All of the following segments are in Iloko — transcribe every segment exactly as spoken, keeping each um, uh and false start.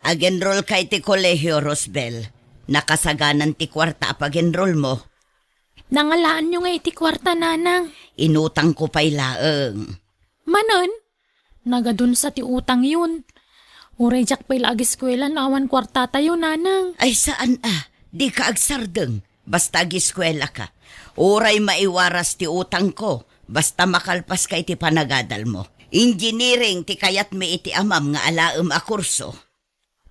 Ag-enrollka iti kolehio, Rosbel. Nakasaganan ti kuarta a pag-enrollmo. Nangalaanyo nga iti kuarta, Nanang. Inutangko pay laeng. Manen? Nagadunsa ti utangyon. Uray diak pay la agiskuela no awan kuartatayo, Nanang. Ay, saan a. Dika agsardeng. Basta agiskuelaka. Uray maiwaras ti utangko. Basta makalpaska iti panagadalmo. Engineering ti kayatmi iti amam nga alaem a kurso.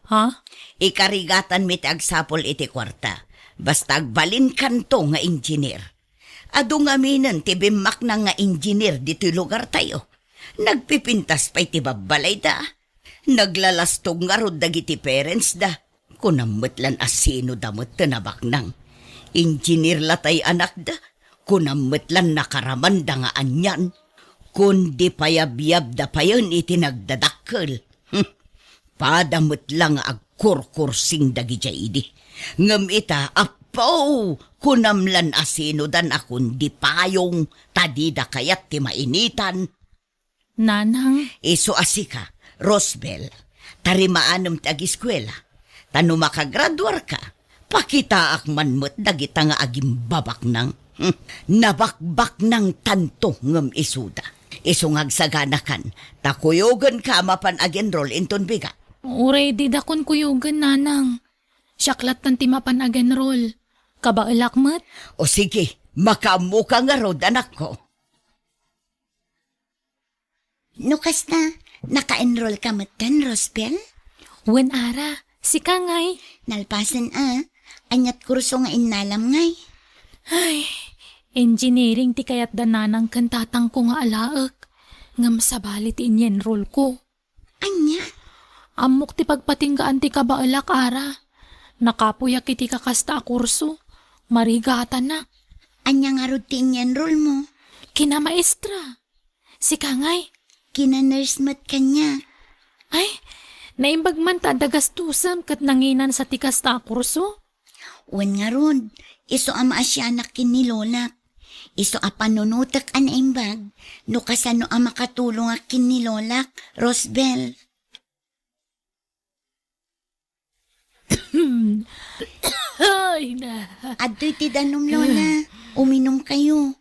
Ha? Ikarigatanmi ti agsapul iti kuarta. Basta agbalinkanto nga engineer. Adu ngaminen ti bimmaknang nga engineer ditoy lugartayo. Nagpipintas pay ti babbalayda. Naglalastog ngarud dagiti parentsda. Kunam met lan a sino da met ti nabaknang. Engineer la tay anakda. Kunam met lan nakaramanda nga anian. Kundi payabyabda payen iti nagdadakkel. Hmm. Pada met la nga agkurkursing dagidiay idi. Ngem ita, appo, kunam lan a sino dan a kundi payong ta dida kayat ti mainitan. Nanang. Isu a sika, Rosbel, tarimaanem ti agiskuela. Ta no makagraduarka, pakitaak man met dagita nga agimbabaknang. Hmm, nabakbaknang tanto ngem isuda. Isu nga agsaganakan, ta kuyogenka a mapan ag-enroll inton bigat. Uray didakon kuyogen, Nanang. Siak lattan ti mapan ag-enroll. Kabaelak met. O sige, makaammoka ngarud, anakko. No kasta, naka-enroll ka metten, Rosbel? Wen, Ara. Sika ngay? Nalpasen a. Aniat kurso nga innalam ngay? Ay, engineering ti kayatda nanang ken tatangko nga alaek. Ngem sabali ti inyenrollko. Ania? Ammok ti pagpatinggaan ti kabaelak, Ara. Nakapuyak iti kakasta a kurso. Marigatanak. Ania ngarud ti inyenrollmo? Kinamaestra. Sika ngay? Kina-nurse met kaniak. Ay, naimbag man ta adda gastusem ket nanginansa ti kasta a kurso? Wen ngarud, isu a maasianak ken ni Lolak. Isu a panunotek a naimbag no kasano a makatulongak ken ni Lolak, Rosbel. Ay, na. Adtoy ti danum, Lola. Uminum kayo.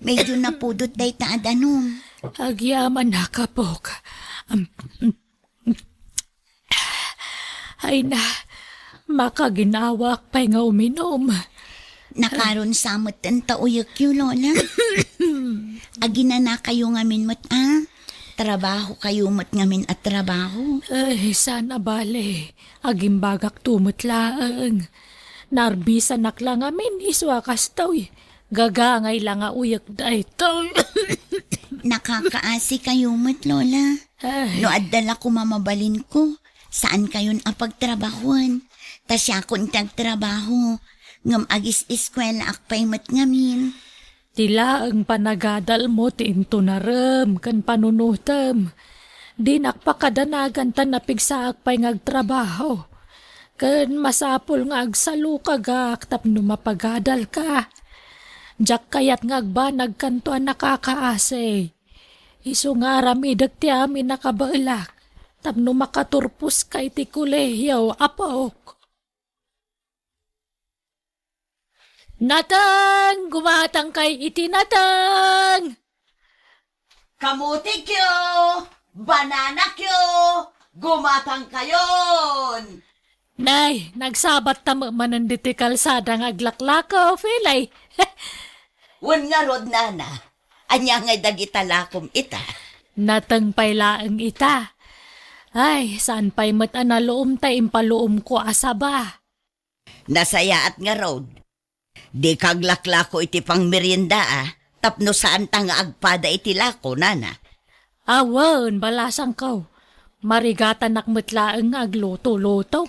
Medyo napudot dayta a danum. Agyamanak, apok. Am, ay na, makaginawaak pay nga uminum. Nakaron sa met ta uyekyo, Lola. Aginanakayo ngamin met, a? Trabaho kayo met ngamin a trabaho. Ay, saan a bale. Agimbagakto met laeng. Naarbisanak la ngamin isu a kastoy. Gagangay la nga uyek daytoy. Nakakaasi kayo met, Lola. Ay. No adda la koma mabalinko, saan kayon a pagtrabahoen. Ta siakon ti agtrabaho, ngem agis-iskuelaak pay met ngamin. Ti laeng panagadalmo ti intunarem ken panunotem. Dinak pakadanagan ta napigsaak pay nga agtrabaho. Ken masapul nga agsalukagak tapno mapagadalka. Diak kayat nga agbanagkanto a nakakaasi. Isu nga aramidek ti amin a kabaelak tapno makaturposka iti kolehio, apok. Nateng! Gumatangkay iti nateng! Kamutikyo! Bananakyo! Gumatangkayon! Nay, nagsabat ta met manen ditoy kalsada nga aglaklako, Felay. Wen ngarud, nana, ania ngay dagita lakom ita? Nateng pay laeng ita. Ay, saan pay met a naluom ta impaluomko a saba. Nasayaat ngarud. Dika aglaklako iti pangmerienda, a, tapno saanta nga agpada iti lako, nana. Awan, balasangko. Marigatanak met laeng nga agluto-luto.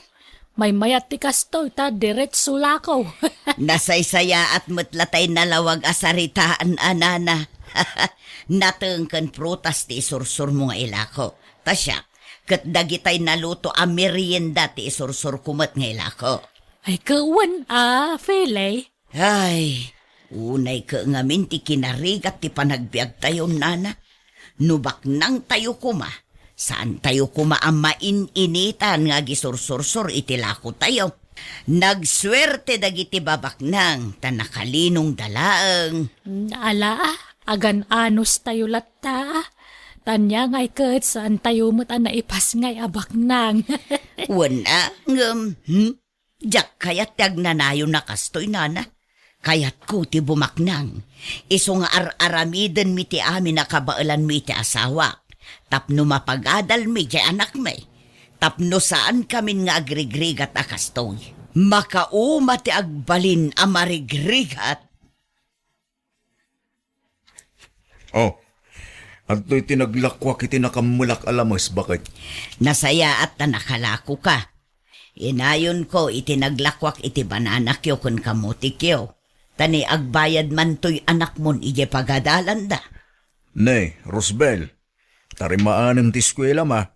Maymayat ti kastoy ta diretso lako. Nasaysayaat met la tay nalawag a saritaan a nana. Nateng ken prutas ti isursurmo nga ilako. Ta siak, ket dagitay naluto a merienda ti isursurko met nga ilako. Ay, kawan a, Felay. Ay, unay ke ngamin ti kinarigat ti panagbiagtayo, nana. No baknangtayo koma, Saantayo koma a main-initan nga agisursursor iti lakotayo. Nagsuerte dagiti babaknang ta nakalinongda laeng. Ala, agan-anostayo latta. Tania ngay ket saantayo met a naipasngay a baknang. Wen a, ngem, hmm? Diak kayat ti agnanayon a kastoy, nana. Kayatko ti bumaknang. Isu nga ar-aramidenmi ti amin a kabaelanmi iti asawak, tapno mapagadalmi diay anakmi, tapno saankamin nga agrigrigat a kastoy. Makauma ti agbalin a marigrigat. Oh, adtoy ti naglakuak iti nakammelak a lames, baket. Nasayaat ta nakalakoka. Inayonko iti naglakuak iti bananakyo ken kamotikyo. Ta ni agbayad mantoy anakmon idiay pagadalanda. Ne, Rosbel, tarimaanem ti eskuelam a.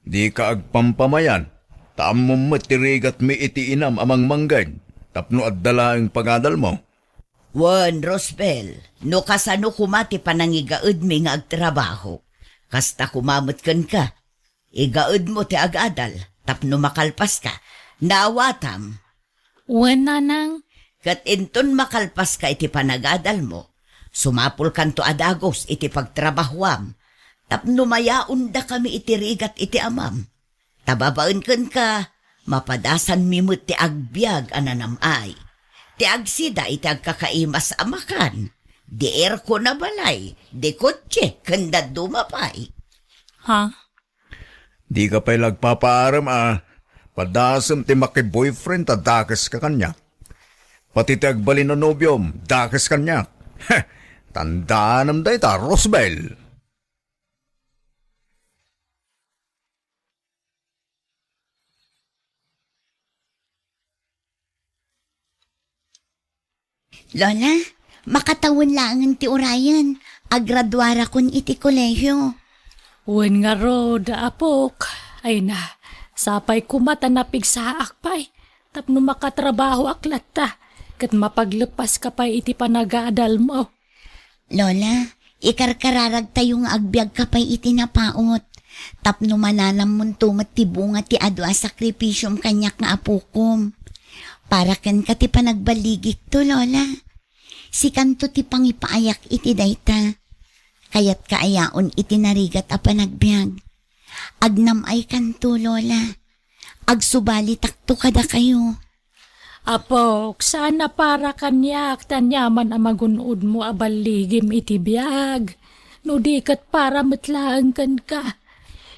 Dika agpampamayan, ta ammom met ti rigatmi iti inam a mangmangged, tapno adda laeng pagadalmo. Wen, Rosbel, no kasano koma ti panangigaedmi nga agtrabaho, kasta koma met kenka. Igaedmo ti agadal tapno makalpaska. Naawatam. Wen, nanang. Ket inton makalpaska iti panagadalmo, sumapulkanto a dagus iti pagtrabahoam tapno mayaondakami iti rigat iti amam. Ta babaen kenka, mapadasanmi met ti agbiag a nanam-ay, ti agsida iti agkakaimas a makan, di aircon a balay, di kotse, ken dadduma pay. Ha? Dika pay la agpapaarem a padasem ti maki-boyfriend ta dakeska kaniak. Pati ti agbalin a nobiom, dakes kaniak. Heh, tandaanam dayta, Rosbel. Lola, makatawen laengen ti urayen. Agraduarakon iti kolehio. Wen ngarud, apok. Ay na, sapay koma ta napigsaak pay tapno makatrabahoak latta ket mapagleppaska pay iti panagadalmo. Lola, ikarkararagtayo nga agbiagka pay iti napaut tapno mananammonto met ti bunga ti adu a sakripisiom kaniak nga apokom. Para kenka ti panagballigikto, Lola. Sikanto ti pangipaayak iti dayta. Kayatka a yaon iti narigat a panagbiag. Agnam-aykanto, Lola. Agsubalitakto kadakayo. Apok, saan a para kaniak ti aniaman a magun-odmo a balligim iti biag, no di ket para met laeng kenka.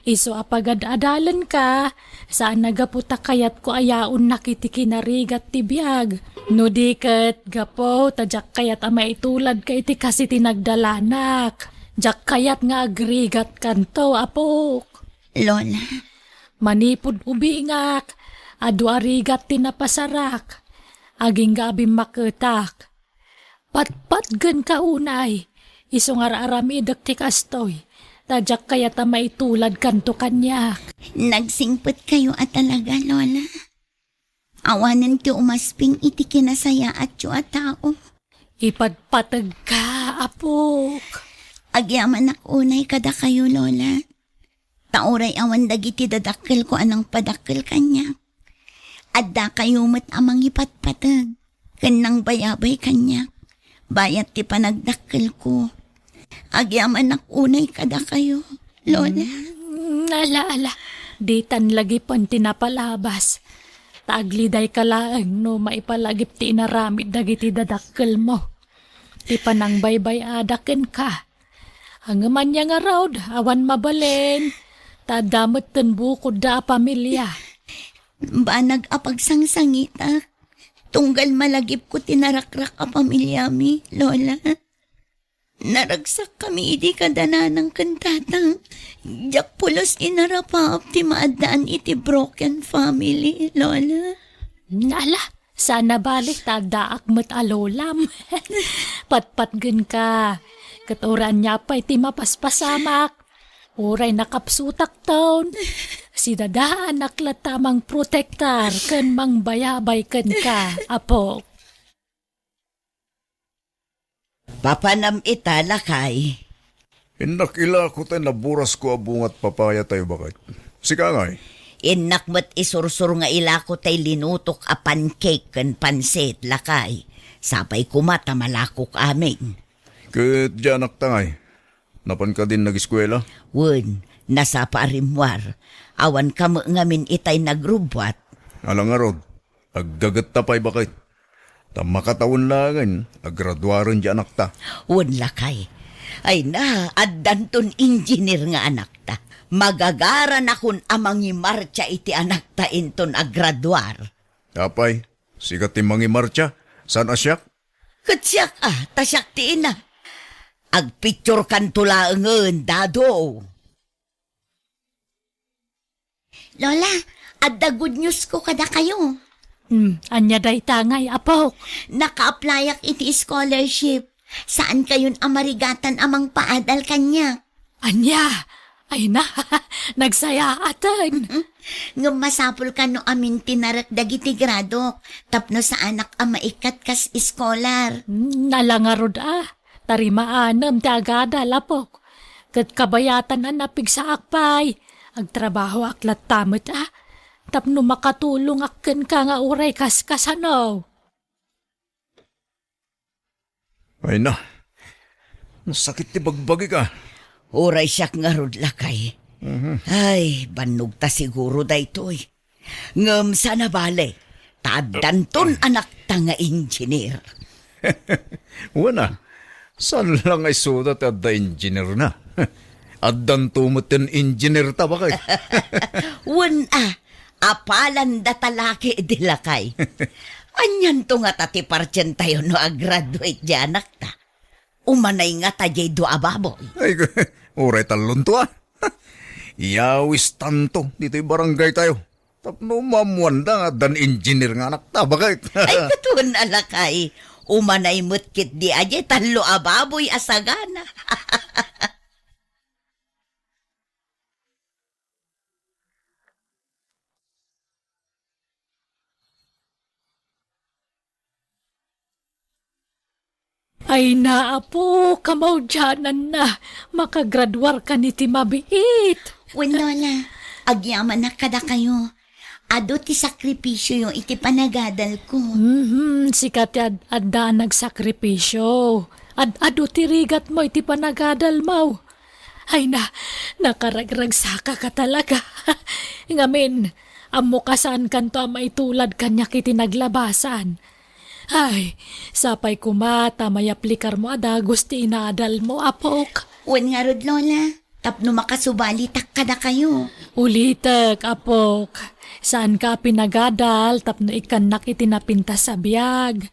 Isu a pagad-adalenka, saan a gapu ta kayatko a yaonnak iti kinarigat ti biag, no di ket gapu ta diak kayat a maituladka iti kas iti nagdalanak. Diak kayat nga agrigatkanto, apok. Lola. Manipud ubingak, adu a rigat ti napasarak. Agingga a bimmaketak. Patpatgenka unay, isu nga ar-aramidek ti kastoy, ta diak kayat a maituladkanto kaniak. Nagsingpetkayo a talaga, Lola. Awanen ti umasping iti kinasayaatyo a tao. Ipatpategka, apok. Agyamanak unay kadakayo, Lola. Ta uray awan dagiti dadakkelko a nangpadakkel kaniak, addakayo met a mangipatpateg ken nangbayabay kaniak bayat ti panagdakkelko. Agyamanak unay kadakayo, Lola. Mm, ala, ala. Ditan lagipen ti napalabas. Ta aglidayka laeng no maipalagip ti inaramid dagiti dadakkelmo. Ti panangbaybay-ada kenka. Ngem ania ngarud, awan mabalin. Ta adda metten bukodda a pamilia. Banag a pagsangsangitak. Tunggal malagipko ti narakrak a pamiliami, Lola. Naragsakkami idi kada nanang ken tatang. Diak pulos inarapaap ti maaddaan iti broken family, Lola. Ala, saan a bale ta addaak met a lolam. Patpatgenka. Ket uray ania pay ti mapaspasamak, uray nakapsutakton, sidadaanak latta a mangprotektar ken mangbayabay kenka, apok. Papanam ita, lakay. Innak ilako tay naburas ko a bungat papaya tayo, baket. Sika ngay? Innak met isursur nga ilako tay linutok a pancake ken pansit, lakay. Sapay koma ta malakok amin. Ket di anakta ngay? Napan kadin nagiskuela? Wen, nasapa a rimmuar. Awan ka met ngamin itay nagrubbuat. Ala ngarud, aggagetta pay, baket. Ta makatawen laengen a graduaren di anakta. Wen, lakay. Ay na, addanton engineer nga anakta. Magagaranakon a mangimartsa iti anakta inton agraduar. Apay, sika ti mangimartsa, saan a siak? Ket siak a, ta siak ti ina. Agpicturekanto laengen, Dado. Lola, adda good news ko kadakayo. Hmm, ania dayta ngay, apok? Naka-applyak iti scholarship. Saan kayon a marigatan a mangpaadal kaniak? Ania? Ay na, nagsayaaten. Mm-mm. Ngem masapul kano amin ti narek dagiti gradok tapno saanak a maikkat kas scholar. Hmm, ala ngarud a, ta rimaanem ti agadal, apok. Ket kabayatan a napigsaak pay. Agtrabahoak latta met a, tapno makatulongak kenka nga uray kaskasano. Ay na, nasakit ti bagbagik a. Uray siak ngarud, lakay. Mhm. Ay, bannogta siguro daytoy. Ngem saan a bale, ta addanton anakta nga engineer. Wen a, saan la nga isuda ti adda engineer na? Addanto met ti engineer ta, baket. Wen a, apalanda ta laki di lakay. Anianto ngata ti partientayo no agraduate di anakta? Umanay ngata diay dua a baboy. Ay, uray tallonto a. Iyawistanto ditoy barangay tayo. Tapno maammoanda nga addan engineer nga anakta, baket. Ay, ket wen a lakay. Umanay met ketdi a diay tallo a baboy a sagana. Ay na, apo, kamaudiananna, makagraduarkan iti mabiit. Wen, Lola, agyamanak kadakayo. Adu ti sakripisioyo iti panagadalko. Mhm, sika ti ad-, adda a nagsakripisio. Ad-adu ti rigatmo iti panagadalmo. Ay na, nakaragragsakaka talaga. Ngamin, ammo kasaankanto a maitulad kaniak iti naglabasan. Ay, sapay koma ta mayaplikarmo a dagus ti inaadalmo, apok. Wen ngarud, Lola, tapno makasubalitak kadakayo. Ulitek, apok. Saanka a pinagadal tapno ikkannak iti napintas a biag.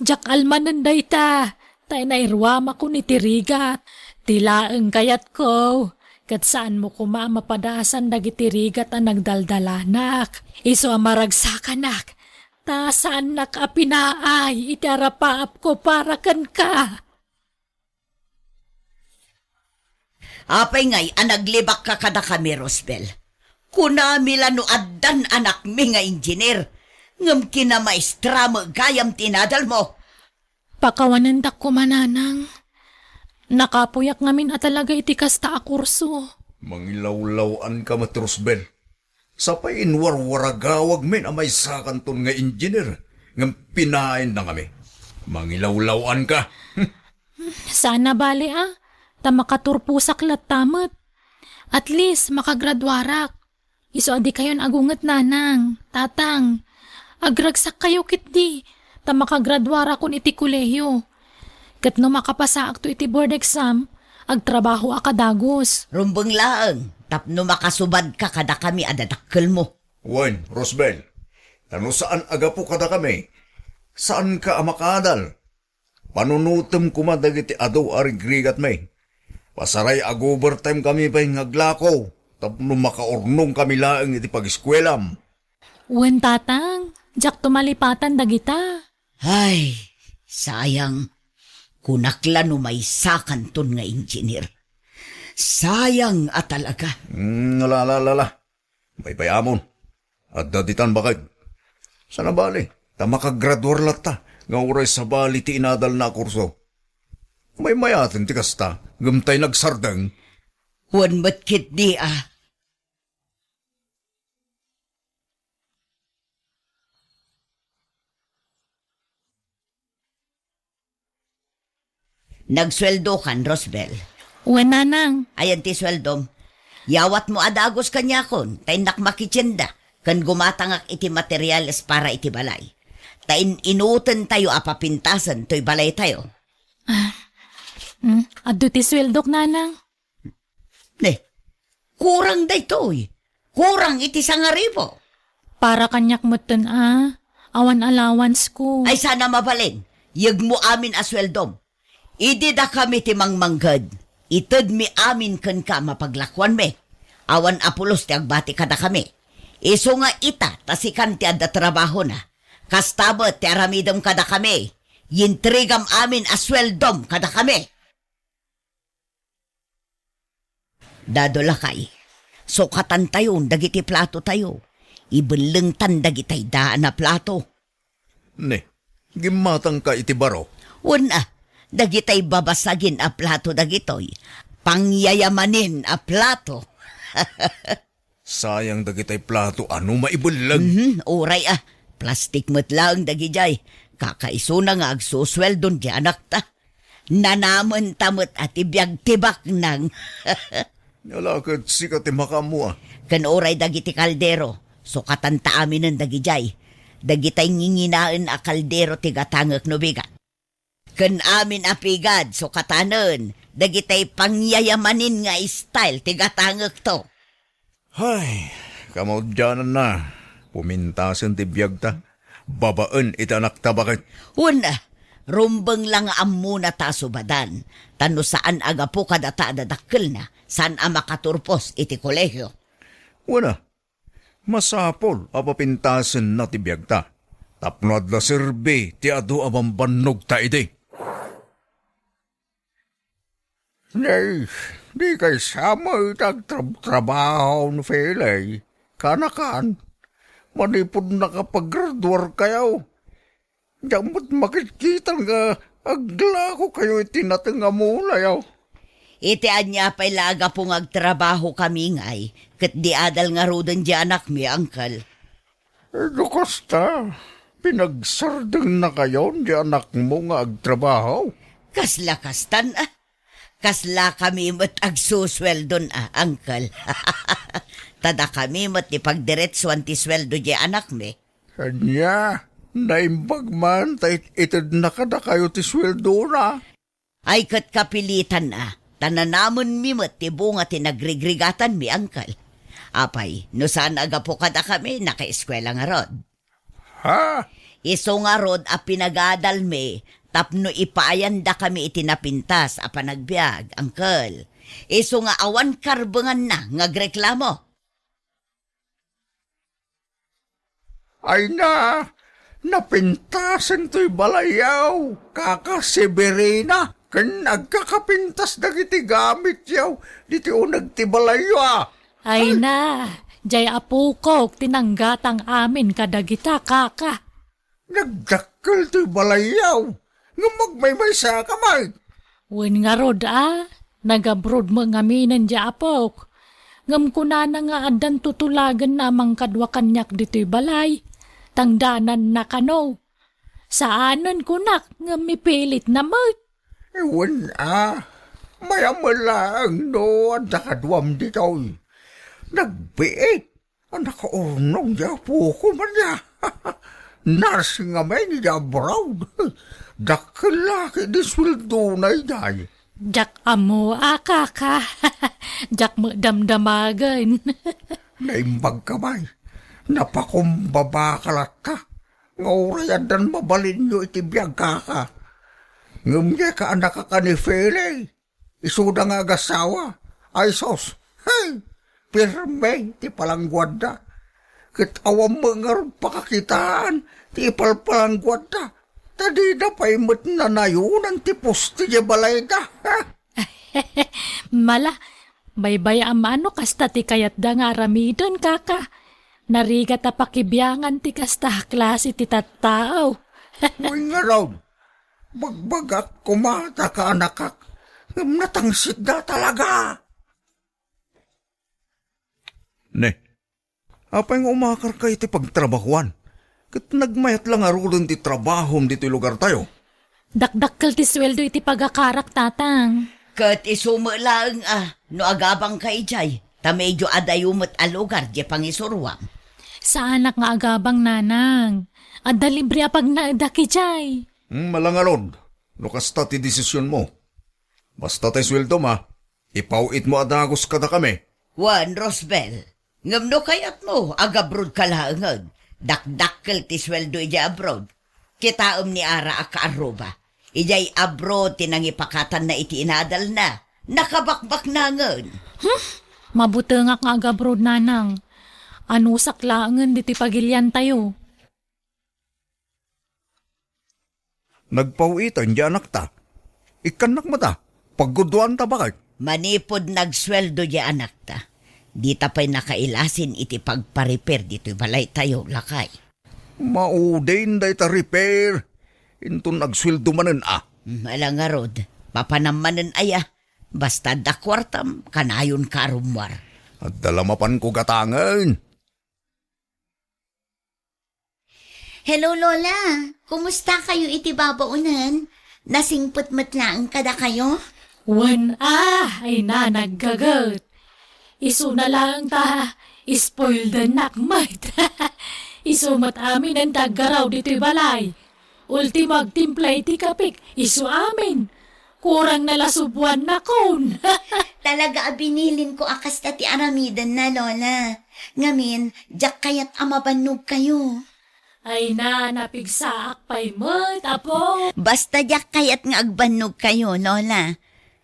Diak almanen dayta. Ta nairuamakon iti rigat. Ti laeng kayatko, ket saanmo koma a mapadasan dagiti rigat a nagdaldalanak. Isu a maragsakanak, ta saannak a pinaay iti arapaapko para kenka. Apay ngay a naglibakka kadakami, Rosbel? Kunami la no addan anakmi nga engineer, ngem kinamaestra met gayam ti inadalmo. Pakawanendak koma, nanang. Nakapuyak ngamin a talaga iti kasta a kurso. Mangilawlaw-anka met, Rosbel. Sapay inwarwaragawagmin a maysakanton nga engineer, ngem pinaayenda kami. Mangilawlaw-anka. Saan a bale a, ta makaturposak latta met. At least, makagraduarak. Isu a dikayon agunget, nanang, tatang. Agragsakkayo ketdi, ta makagraduarakon iti kolehiyo. Ket no makapasaakto iti board exam, agtrabahoak a dagus. Rumbeng laeng tapno makasubadka kadakami a dadakkelmo. Wen, Rosbel, ta no saan a gapu kadakami, saanka a makaadal. Panunotem koma dagiti adu a rigrigatmi. Pasaray, ag-overtime kami pay nga aglako tapno makaurnongkami laeng iti pagiskuelam. Wen, tatang, diakto malipatan dagita. Ay, sayang. Kunak la no maysakanton nga engineer. Sayang a talaga. Mm, ala, ala, ala, ala. Baybay-amon. Adda ditan, baket. Saan a bale, ta makagraduar latta nga uray sabali ti inadalna a kurso. Maymayaten ti kasta, ngem tay nagsardeng. Wen met ketdi a. Nagsueldokan, Rosbel. Wen, nanang. Ayan ti sueldom. Yawatmo a dagus kaniakon, ta innak makitienda, ken gumatangak iti materials para iti balay. Ta in-inutentayo a papintasen toy balaytayo. Ah, mm, adda ti sueldok, nanang. Ne, kurang daytoy. Kurang iti sangaribu. Para kaniak metten a, awan allowance ko. Ay, sana mabalin. Yegmo amin a sueldom. Idi dakami ti mangmangged, itedmi amin kenka a mapaglakuanmi. Awan a pulos ti agbati kadakami. Isu nga ita, ta sikan ti adda trabahona. Kasta met ti aramidem kadakami. Yintrigam amin a sueldom kadakami. Dado lakay, sukatantayon dagiti platotayo. Ibellengtan dagitay daan a plato. Ne, gimmatangka iti baro? Wen a, dagitay babasagin a plato dagitoy. Pangyayamanin a plato. Sayang dagitay plato a no maibelleng. Mhm, uray a. Plastik met laeng dagidiay. Kakaisuna nga agsusueldon ti anakta. Nanamenta met a ti biag ti baknang. Ala ket sika ti makaammo a. Ken uray dagiti kaldero, sukatanta aminen dagidiay. Dagitay nginginaen a kaldero ti gatangek no bigat. Ken amin a pigad, sukatanen, dagitay pangyayamanin nga style ti gatangekto. Hay, kamaudiananna, pumintasen ti biagta, babaen iti anakta baket. Wen, rumbeng la nga ammona ta subadan, ta no saan a gapu kadata a dadakkelna, saan a makaturpos iti kolehio. Wen a, masapul a papintasenna ti biagta, tapno adda serbi ti adu a bambannogta idi. Nay, dikay sa met agtrabtrabaho no Felay, kanakan, manipud nakapagraduarkayo. Diak met makitkitan nga aglakokayo iti nateng a mulayo. Iti ania pay la a gapu nga agtrabahokami ngay, ket di adal ngaruden di anakmi, Uncle? No kasta, pinagsardengnakayon ti anakmo nga agtrabaho? Kasla kastan, a. Kaslakami met agsusueldon, a, Uncle. Ta dakami met ti pagdiretsuan ti sueldo di anakmi. Ania, naimbag man ta it-, itedna kadakayo ti sueldona. Ay, ket kapilitan a, ta nanamenmi met ti bunga ti nagrigrigatanmi, Uncle. Apay, no saan a gapu kadakami, nakaeskuela ngarud. Ha? Isu ngarud a pinagadalmi tapno ipaayandakami iti napintas a panagbiag, Uncle. Isu nga awan karbenganna nga agreklamo. Ay na, napintasen toy balayyaw, kaka Severina, ken agkakapintas dagiti gamityaw diti uneg ti balayyo, a. Ay na, jay apokok ti nanggatang amin kadagita, kaka. Nagdakkel toy balayyaw, ngem agmaymaysaka met. Wen ngarud a, nagabroad met ngaminen di apok. Ngem kunana nga addan tutulagenna a mangkadua kaniak ditoy balay, tangdananna kano. Saanen kunak, ngem mipilitna met. Wen a, mayat met laeng no adda kaduam ditoy. Nagbiit. A, nakaurnong di apoko man ya. Nursing ngamin di abroad. Dakkel la ketdi sueldona idiay. Diak ammo a, kaka. Diak met damdamagen. Naimbagka, bay. Napakumbabaka latta. Nga uray addan mabalinyo iti biag, kaka. Ngem diay kaanakaka ni Felay. Isuda nga agasawa, ay sus, hey, pirme ti palangguadda. Ket awan met ngarud pakakitaan ti ipalpalangguadda, ta dida pay met nanayonan ti poste diay balayda. Mala, baybay-am a no kasta ti kayatda nga aramiden, kaka. Narigat a pakibiangan ti kasta a klase ti tattao. Wen ngarud, Bagbagak koma ta kaanakak, ngem natangsitda talaga. Ne, apay nga umakarka iti pagtrabahuan? Ket nagmayat la ngaruden ti trabahom ditoy lugartayo. Dakdakkel ti sueldo iti pagakarak, Tatang. Ket isu met laeng a no agabangka idiay, ta medyo adayo met a lugar diay pangisuroam. Saanak nga agabang, Nanang. Adda libre a pagnaedak idiay. Hmm, ala ngarud, no kasta ti desisionmo. Basta tay sueldom a, ipaw-itmo a dagus kadakami. Wen, Rosbel, ngem no kayatmo, agabrodka laengen. Dakdakkel ti sueldo idiay abroad. Kitaem ni Ara a kaarruba. Idiay abroad ti nangipakatanna iti inadalna. Nakabakbaknangen. Hmm? Mabutengak nga agabroad, Nanang. Anusak laengen ditoy pagiliantayo. Nagpaw-iten diay anakta. Ikkannak met a, pagguduanta, bakit? Manipud nagsueldo diay anakta, dita pay nakailasin iti pagparepair ditoy balaytayo, lakay. Maudin dayta repair. Inton agsueldo manen a. Hmm, ala ngarud, papanam manen aya. Basta adda kuartam, kanayonka a rummuar. Adda la mapanko gatangen. Hello, Lola. Kumusta kayo iti babaonen? Nasingpet met laeng kadakayo? Wen a, ay na naggaget. Isuna laeng ta, spoiled anak met. Isu met amin ti aggaraw ditoy balay. Ultimo agtimpla iti kapek, isu amin. Kurang na la subuannakon. Talaga a binilinko a kasta ti aramidenna, Lola. Ngamin, diak kayat a mabannogkayo. Ay na, napigsaak pay met, apo. Basta diak kayat nga agbannogkayo, Lola.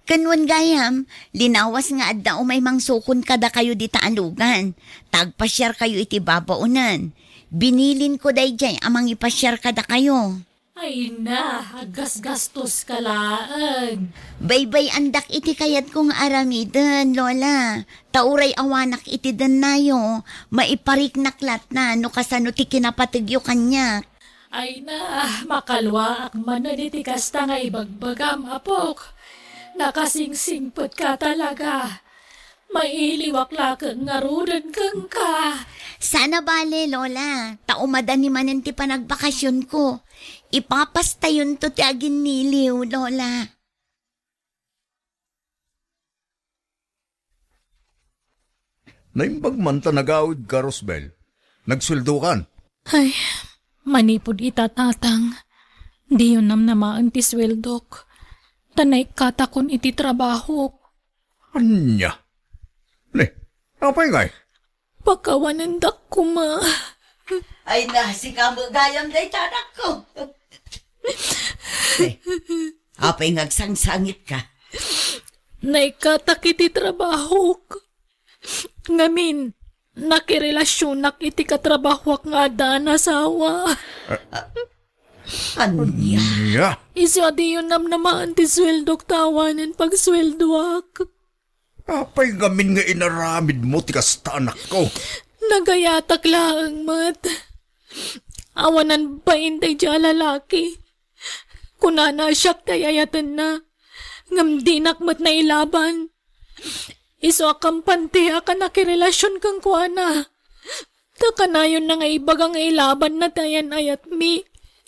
Ken wen gayam, linawas nga adda umay mangsukon kadakayo dita a lugan. Ta agpasiarkayo iti babaonen. Binilinko daydiay a mangipasiar kadakayo. Ay na, aggasgastoska laeng. Baybay-andak iti kayatko nga aramiden, Lola. Ta uray awanak iti dennayo, maipariknak lattan no kasano ti kinapategyo kaniak. Ay na, makaluaak manen iti kasta nga ibagbagam, apok. Nakasingsingpetka talaga. Mailiwak laeng ngaruden kenka. Saan a bale, Lola, ta umadani manen ti panagbakasionko. Ipapastayonto ti aginniliw, Lola. Naimbag man ta nagawidka, Rosbel. Nagsueldokan. Ay, manipud ita, Tatang, diyo namnamaen ti sueldok. Ta naikkatakon iti trabahok. Ania? Ne, apay ngay? Pakawanendak koma. Ay na, sika met gayam dayta, anakko. Ne, apay nga agsangsangitka? Naikkatak iti trabahok. Ngamin, nakirelasionak iti katrabahoak nga adda a nasawa. Ania? Ania? Isu a diyo namnamaen ti sueldok ta awanen pagsueldoak. Apay ngamin nga inaramidmo ti kasta, anakko? Nagayatak laeng met. Awanan bain daydiay a lalaki. Kunana a siak ti ay-ayatenna, ngem dinak met nailaban. Isu a kampanteak a nakirelasion kenkuana. Ta kanayonna nga ibaga nga ilabanna ti ayan-ayatmi,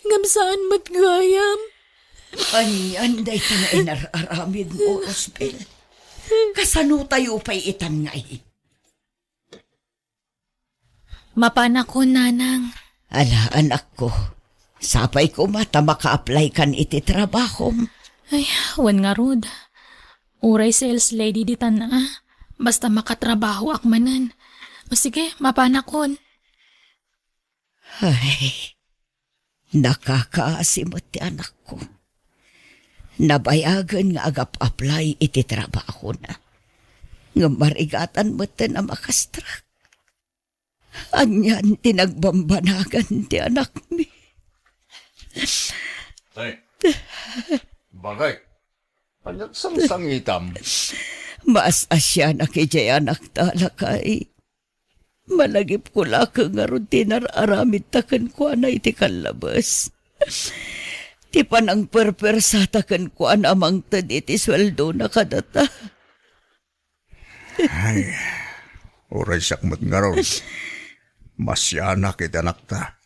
ngem saan met gayam. Anian dayta nga inar-aramidmo, Rosbel? Kasano tayo pay itan ngay? Mapanakon, Nanang. Ala, anakko. Sapay koma ta maka-apply kan iti trabahom. Ay, wen ngarud. Uray sales lady ditan a. Basta makatrabahoak manen. O sige, mapanakon. Ay, nakakaasi met ti anakko. Nabayagen nga agap-apply iti trabahona. Ngem marigatan metten a makastrak. Anian ti nagbambanagan ti anakmi. Ay, bakit? Anian sangsangitam? Maas-asianak idiay anakta, lakay. Malagipko laeng ngarud ti inar-aramidta kenkuana iti kallabes. ti panangperpersata kenkuana a mangted iti sueldona kadata. Ay, uray siak met ngarud. Masianak iti anakta.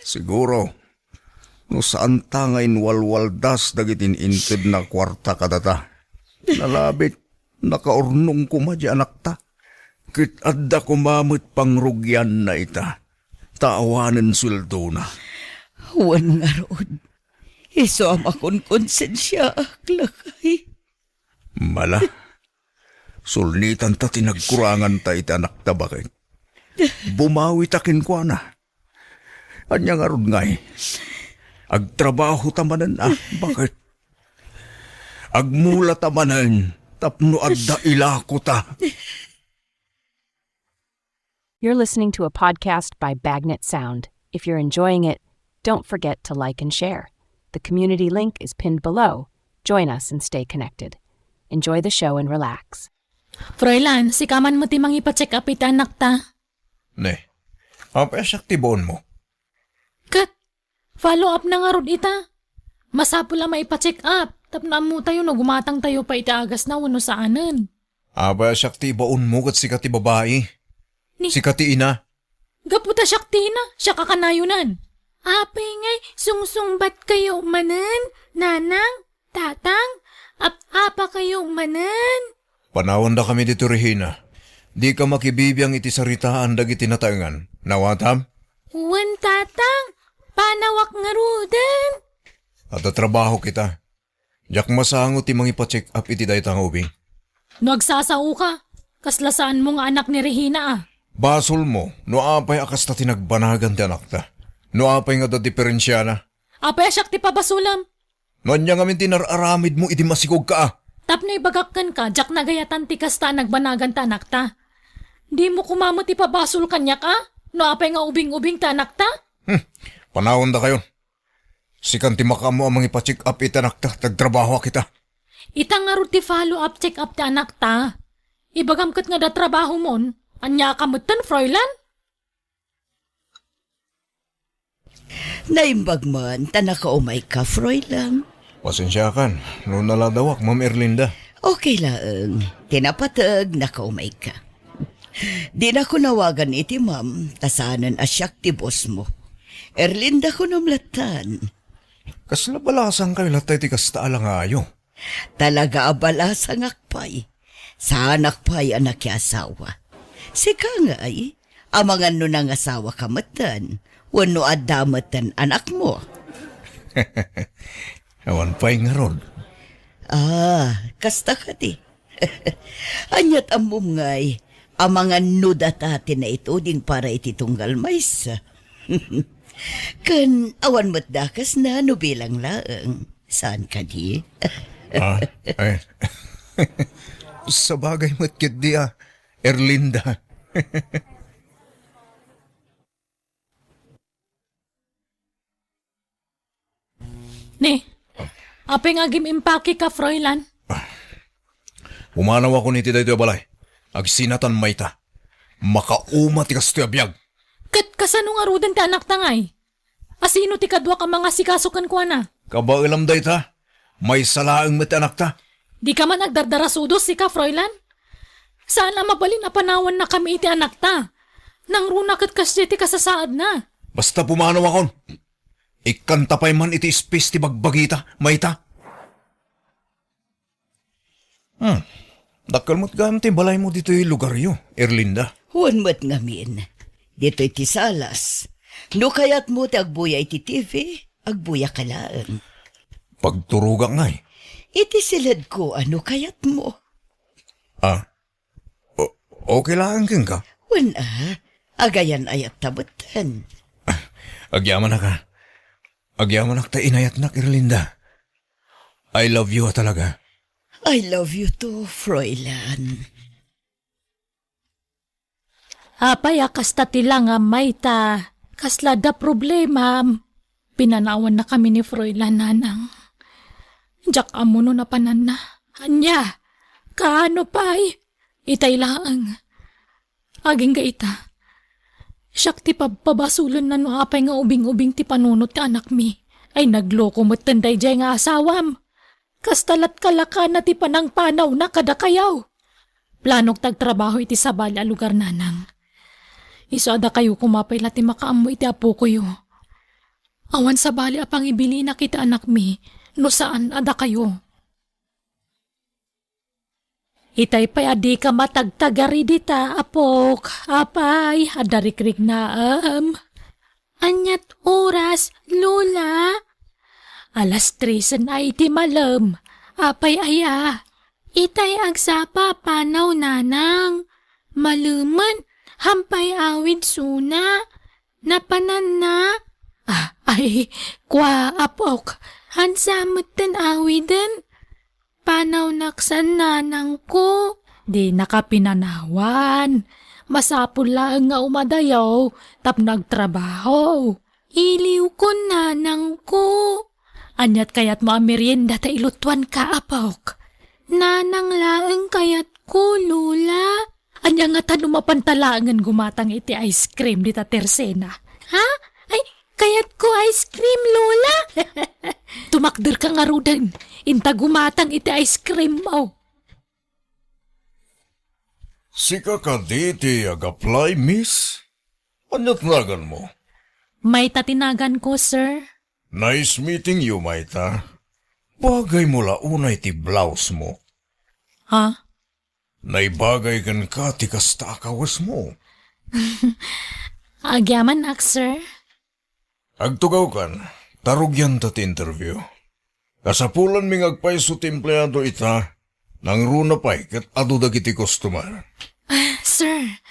Siguro, no saanta nga inwalwaldas dagiti in-intedna a kuarta kadata, nalabit, nakaurnong koma di anakta. Ket adda koma met pangrugianna ita, ta awanen sueldona. Wen ngarud, isu a makonkonsensiaak, lakay. Mala, sulnitanta ti nagkuranganta iti anakta, baket. Bumawita kenkuana. Ania ngarud ngay? Agtrabahota manen a, baket. Agmulata manen tapno adda ilakota. You're listening to a podcast by Bagnet Sound. If you're enjoying it, don't forget to like and share. The community link is pinned below. Join us and stay connected. Enjoy the show and relax. Froilan, sika man met ti mangipa-check up iti anakta. Ne, apay a siak ti baonmo? Ket, follow up na ngarud ita. Masapul a maipa-check up, tapno ammotayo no gumatangtayo pay iti agasna wenno saanen. Apay a siak ti ibaonmo ket sika ti babai? Ni- Sika ti ina? Gapu ta siak ti ina, siak a kanayonan. Apay ngay, sungsungbat kayo manen, nanang, tatang, ap-apa kayo manen. Panawandakami ditoy, Regina. Dika makibibiang iti saritaan dagiti nataengan. Nawatam? Wen, tatang, panawak ngaruden. Adda trabaho kita. Diak masango ti mangipa-check up iti dayta nga ubing. No agsasaoka, kasla saanmo nga anak ni Regina a. Basolmo no apay a kasta ti nagbanagan ti anakta. No apay nga adda diferensiana. Apay a siak ti pabasolem? No ania ngamin ti nar-aramidmo idi masigogka a? Tapno ibagak kenka, diak nagayatan ti kasta a nagbanagan ti anakta. Dimo koma met ipabasol kaniak a? No apay nga ubing-ubing ti anakta? Hmm, panawandakayon. Sikan ti makaammo a mangipa-check up iti anakta, ta agtrabahoak ita. Ita ngarud ti follow up check up ti anakta. Ibagam ket nga adda trabahomon, ania ka metten, Froilan? Naimbag man ta nakaumayka, Froilan. Pasensiakan no naladawak, Ma'am Erlinda. Okay laeng. Ti napateg, nakaumayka. Dinako nawagan iti ma'am, ta saanen a siak ti bossmo. Erlinda kunom lattan. Kasla balasangkayo latta iti kasta a langayo? Talaga a balasangak pay. Saanak pay a nakiasawa. Sika ngay, amangan no nangasawaka metten, wenno adda metten anakmo. Awan pay ngarud. Ah, kasta kadi. Ania't ammom ngay, amangan no data ti naituding para iti tunggal maysa. Ken awan met dakesna no bilang laeng. Saan kadi? Ah, ay. Sabagay met ketdi a, Erlinda. Ni, apay nga agim-impakeka, Froilan? Pumanawakon iti daytoy a balay. Agsinatan mayta. Makauma ti kastoy a biag. Ket kasano ngaruden ti anakta ngay? Asino ti kaduak a mangasikaso kenkuana? Kabaelam dayta. Maysa laeng met ti anakta. Dika man agdardarasudos, sika, Froilan. Saan a mabalin a panawannakami iti anakta. Nangruna ket kasdiay ti kasasaadna. Basta pumanawakon. Ikkanta pay man iti ispis ti bagbagita, mayta. Hmm. Dakkel met gayam ti balaymo ditoy lugaryo, Erlinda. Wen met ngamin. Ditoy ti salas. No kayatmo ti agbuya iti T V, agbuyaka laeng. Pagturogak ngay. Iti siledko a no kayatmo. Ah. O-, okay laeng kenka? Wen a. Agayan-ayat ta metten. Agyamanak a. Agyamanak ta inayatnak, Erlinda. I love you a talaga. I love you too, Froilan. Apay a kasta ti langamay ta kasla adda problemam? Pinanawannakami ni Froilan, nanang. Diak ammo no napananna. Ania? Kaano pay? Itay laeng. Agingga ita. Siak ti pabpabasolenna no apay nga ubing-ubing ti panunot ti anakmi. Ay, nagloko metten daydiay nga asawam. Kasta lat kalakana ti panangpanawna kadakayo. Planok ti agtrabaho iti sabali a lugar, nanang. Isu a dakayo koma pay la ti makaammo iti apokoyo. Awan sabali a pangibilinak iti anakmi, no saan a dakayo. Itay pay a dika matagtagari dita, apok. Apay, adda rikriknaem. Aniat oras, Lola? Alas tresen a iti malem. Apay aya? Itay agsapa panaw, nanang. Malemen, hampay awid suna. Napananna? Ah, ay, kua, apok. Hansa metten awiden? Panawnak san, nanangko. Dinaka pinanawan. Masapul laeng nga umadayo tapno agtrabaho. Iliwkon, nanangko. Aniat kayatmo a merienda ta ilutuanka, apok? Nanang laeng kayatko, Lola. Ania ngata no mapanta laengen gumatang iti ice cream dita tersena? Ha? Ay, kayatko ice cream, Lola. Tumakderka ngaruden, inta gumatang iti ice creammo. Sika kadi ti ag-apply, miss? Ania ti naganmo? Mayta ti naganko, sir. Nice meeting you, Mayta. Bagaymo la unay ti blousemo. Ha? Naibagay kenka ti kasta a kawesmo. Agyamanak, sir. Agtugawkan, ta rugianta ti interview. Kasapulanmi nga agpayso ti empleado ita, nangruna pay ket adu dagiti customer. Ah, sir,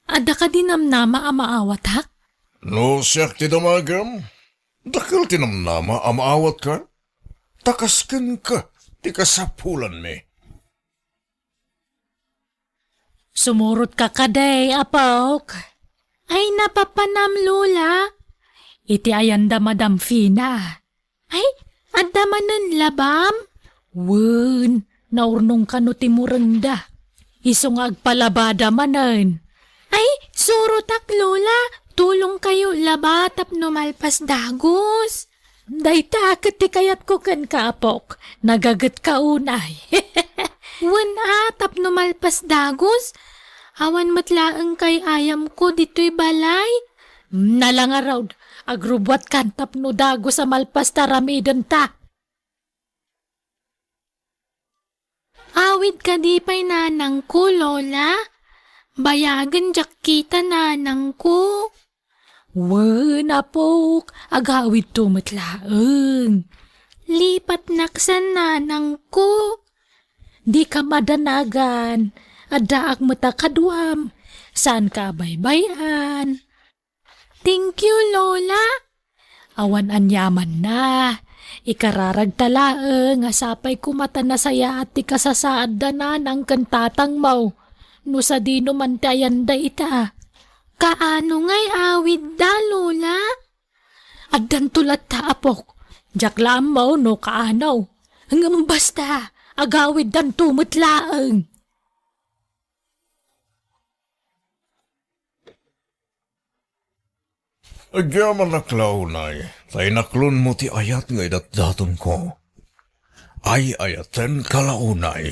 adda kadi namnama a maawatak? No siak ti damagem, dakkel ti namnama a maawatka, ta kas kenka ti kasapulanmi. Sumurotka kadi, apok? Ay, napapanam, Lola. Iti ayanda, Madam Fina. Ay, adda manen labam? Wen, naurnong kano ti murengda. Isu nga agpalabada manen. Ay, surotak, Lola. Tulongkayo laba tapno malpas dagus. Dayta ket ti kayatko kenka, apok. Nagagetka unay. Wen a, tapno malpas dagus. Awan met laeng kay ayamko ditoy balay. Nala ngarud, agrubbuatkan tapno dagus a malpas ta aramidenta. Awid kadi pay nanangko, Lola? Bayagen diak kita, nanangko. Wen, apok, agawidto met laeng. Lipatnak san, nanangko. Dika madanagan. Addaak met a kaduam. Saanka a baybay-an. Thank you, Lola. Awan aniamanna. Ikararagta laeng a sapay koma ta nasayaat ti kasasaadda nanang ken tatangmo. No sadino man ti ayanda ita. Kaano ngay awidda, Lola? Addanto latta, apok. Diak la ammo no kaano. Ngem basta, agawiddanto met laeng. Agyamanak la unay, ta inaklonmo ti ayat nga idatdatonko. Ay-ayatenka la unay.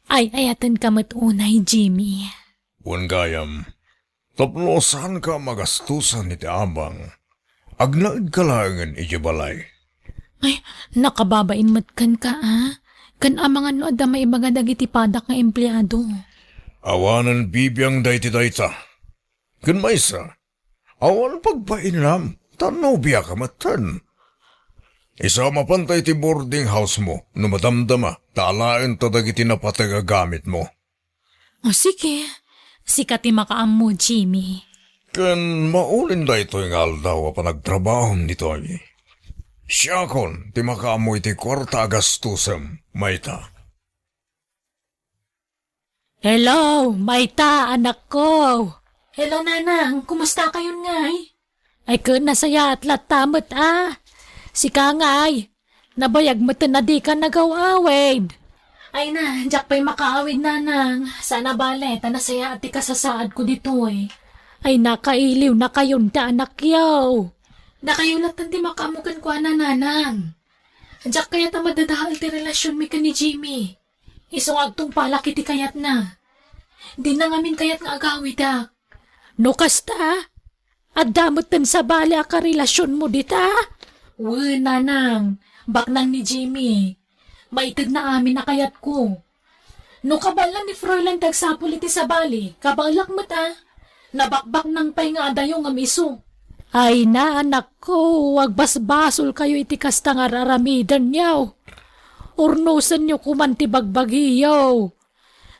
Ay-ayatenka met unay, Jimmy. Wen gayam, tapno saanka a magastosan iti abang, agnaedka laengen idiay balay. Ay, nakababain met kenka, a? Ken amangan no adda maibaga dagiti padak nga empleado. Awanen bibiang dayta. Ken maysa, awan pagbainam, ta nobiaka metten. Isu a mapanta iti boarding house-mo no madamdama ta alaenta dagiti napateg a gamitmo. O sige, sika ti makaammo, Jimmy. Ken maulin daytoy nga aldaw a panagtrabahom ditoy. Siakon ti makaammo iti kuarta a gastosem, mayta. Hello, mayta, anakko? Hello, Nanang. Kumusta kayon ngay? Ay, ken nasayaat latta met, a. Sika ngay, nabayag met a dika nagaw-awid. Ay na, diak pay makaawid, Nanang. Saan a bale, ta nasayaat ti kasasaadko ditoy. Ay, nakailiw na kayon ti anakyo. Dakayo latta ti makaammo kenkuana, nanang. Diak kayat a madadael ti relasionmi ken ni Jimmy. Isu nga agtungpalak iti kayatna. Dina ngamin kayat nga agawidak. No kasta, adda metten sabali a karelasionmo dita? Wen, nanang, baknang ni Jimmy. Maitedna amin a kayatko. No kabaelan ni Fräulein ti agsapul iti sabali, kabaelak met a. Nabakbaknang pay nga adayo ngem isu. Ay na, anakko, agbasbasolkayo iti kasta nga ar-aramidenyo. Urnosenyo koman ti bagbagiyo.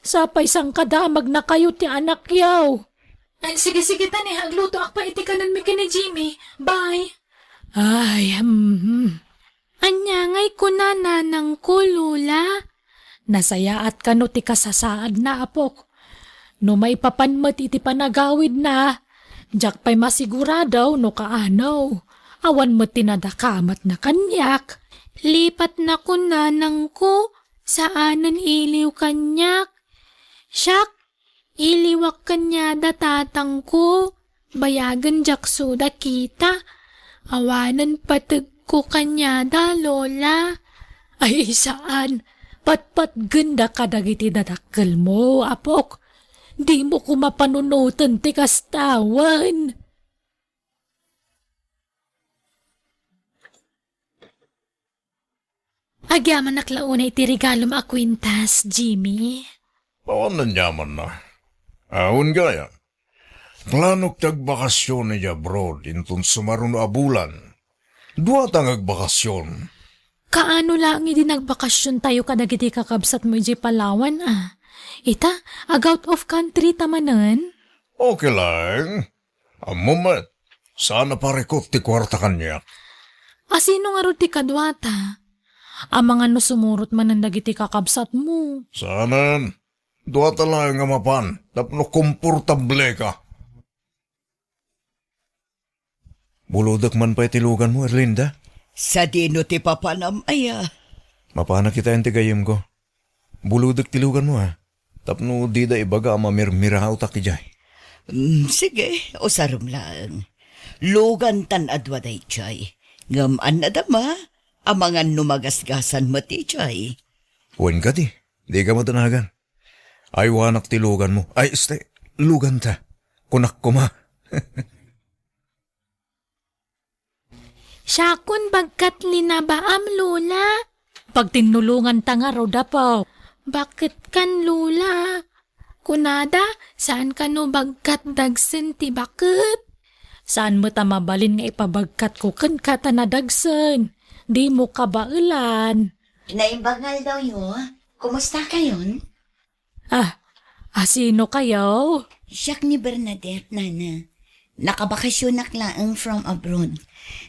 Sapay sangkadamaknakayo ti anakyo. Ay, sige, sige, tani, aglutoak pay iti kanenmi ken ni Jimmy. Bye. Ay, hmm. Ania ngay kuna nanangko, Lola? Nasayaat kano ti kasasaadna, apok. No maipapan met iti panagawidna, diak pay masigurado no kaano. Awan met ti nadakamatna kaniak. Lipatnakon, nanangko, saanen iliw kaniak. Siak, iliwak kaniada, tatangko. Bayagen diak suda kita. Awanen pategko kaniada, Lola. Ay, saan. Patpatgenda kadagiti dadakkelmo, apok. Dimo koma panunoten ti kasta wen. Agyamanak la unay iti regalom a kuintas, Jimmy. Awan aniamanna. Awan gayam. Planok ti agbakasion idiay abroad inton sumaruno a bulan. Duata nga agbakasion. Kaano laeng idi nagbakasiontayo kadagiti kakabsatmo idiay Palawan a? Ita, ag-out of country ta manen? Okay laeng. Ammom met, saan a parikut ti kuarta kaniak. A, sino ngarud ti kaduata? Amangan no sumurot manen dagiti kakabsatmo. Saanen. Duata laeng a mapan tapno komportableka. Bulodek man pay ti luganmo, Erlinda? Sadino ti papanam aya? Mapanak itaen ti gayyemko. Bulodek ti luganmo, a. Tapno dida ibaga a mamirmiraotak idiay. Mm, sige, usarem laeng. Lugan tan adua daydiay. Ngem annadam a, amangan no magasgasan met idiay. Wen kadi, dika madanagan. Aywanak ti luganmo. Ay, este, luganta. Kunak koma. Siakon bagkat linabaam, Lola. Pagtinnulonganta ngarud, apo. Baket kan, Lola? Kunada, saan kano bagkat dagsen ti baket? Saan met a mabalin nga ipabagkatko kenka ta nadagsen? Dimo kabaelan. Naimbag nga aldawyo, kumusta kayon? Ah, a, sino kayo? Siak ni Bernadette, nana. Nakabakasionak laeng from abroad.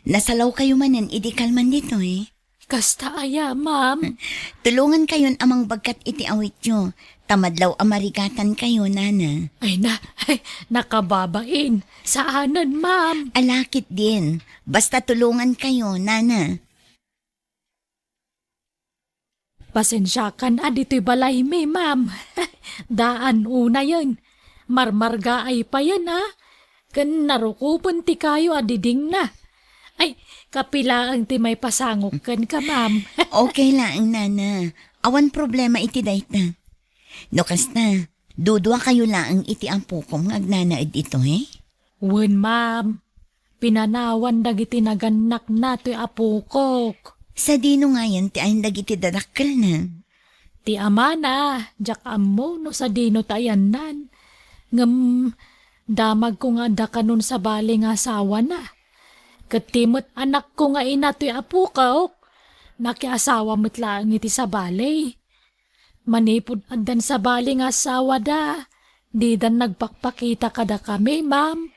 Nasalaw kayo manen idi kalman ditoy. Kasta aya, ma'am? Tulongan kayon a mangbagkat iti awityo. Ta madlaw a marigatan kayo, nana. Ay na, ay, nakababain. Saanen, ma'am? Alakit din. Basta tulongan kayo, nana. Pasensiakan a ditoy balaymi, ma'am. Daan unayen. Marmargaay payen, a. Ken narukopen ti kayo a didingna. Ay, kapilaeng ti maipasangok kenka, ma'am. Okay laeng, nana. Awan problema iti dayta. No kasta, dudua kayo laeng iti apokom nga agnanaed ditoy? Wen, ma'am. Pinanawan dagiti nagannakna toy apokok. Sadino ngayen ti ayan dagiti dadakkelna? Ti amana, diak ammo no sadino ti ayannan. Ngem damagko nga adda kanon sabali nga asawana. Ket ti met anakko nga ina toy apokok, nakiasawa met laeng iti sabali. Manipud addan sabali nga asawada, didan nagpakpakita kadakami, ma'am.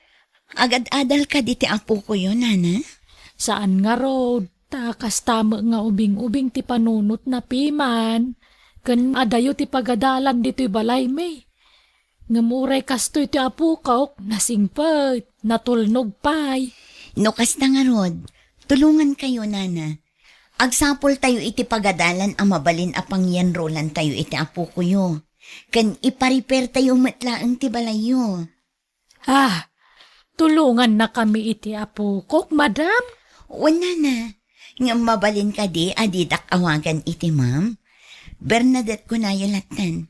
Agad-adal kadi ti apokoyo, nana? Saan ngarud, ta kasta met nga ubing-ubing ti panunotna piman, ken adayo ti pagadalan ditoy balaymi. Ngem uray kastoy ti apokok, nasingpet, natulnog pay. No kasta ngarud, tulongan kayo, nana. Agsapultayo iti pagadalan a mabalin a pangiyanrolantayo iti apokoyo. Ken iparipertayo met laeng ti balayyo. Ah, Tulongannakami iti apokok, madam? Wen, nana. Ngem mabalin kadi a didak awagan iti ma'am? Bernadette kunayo lattan.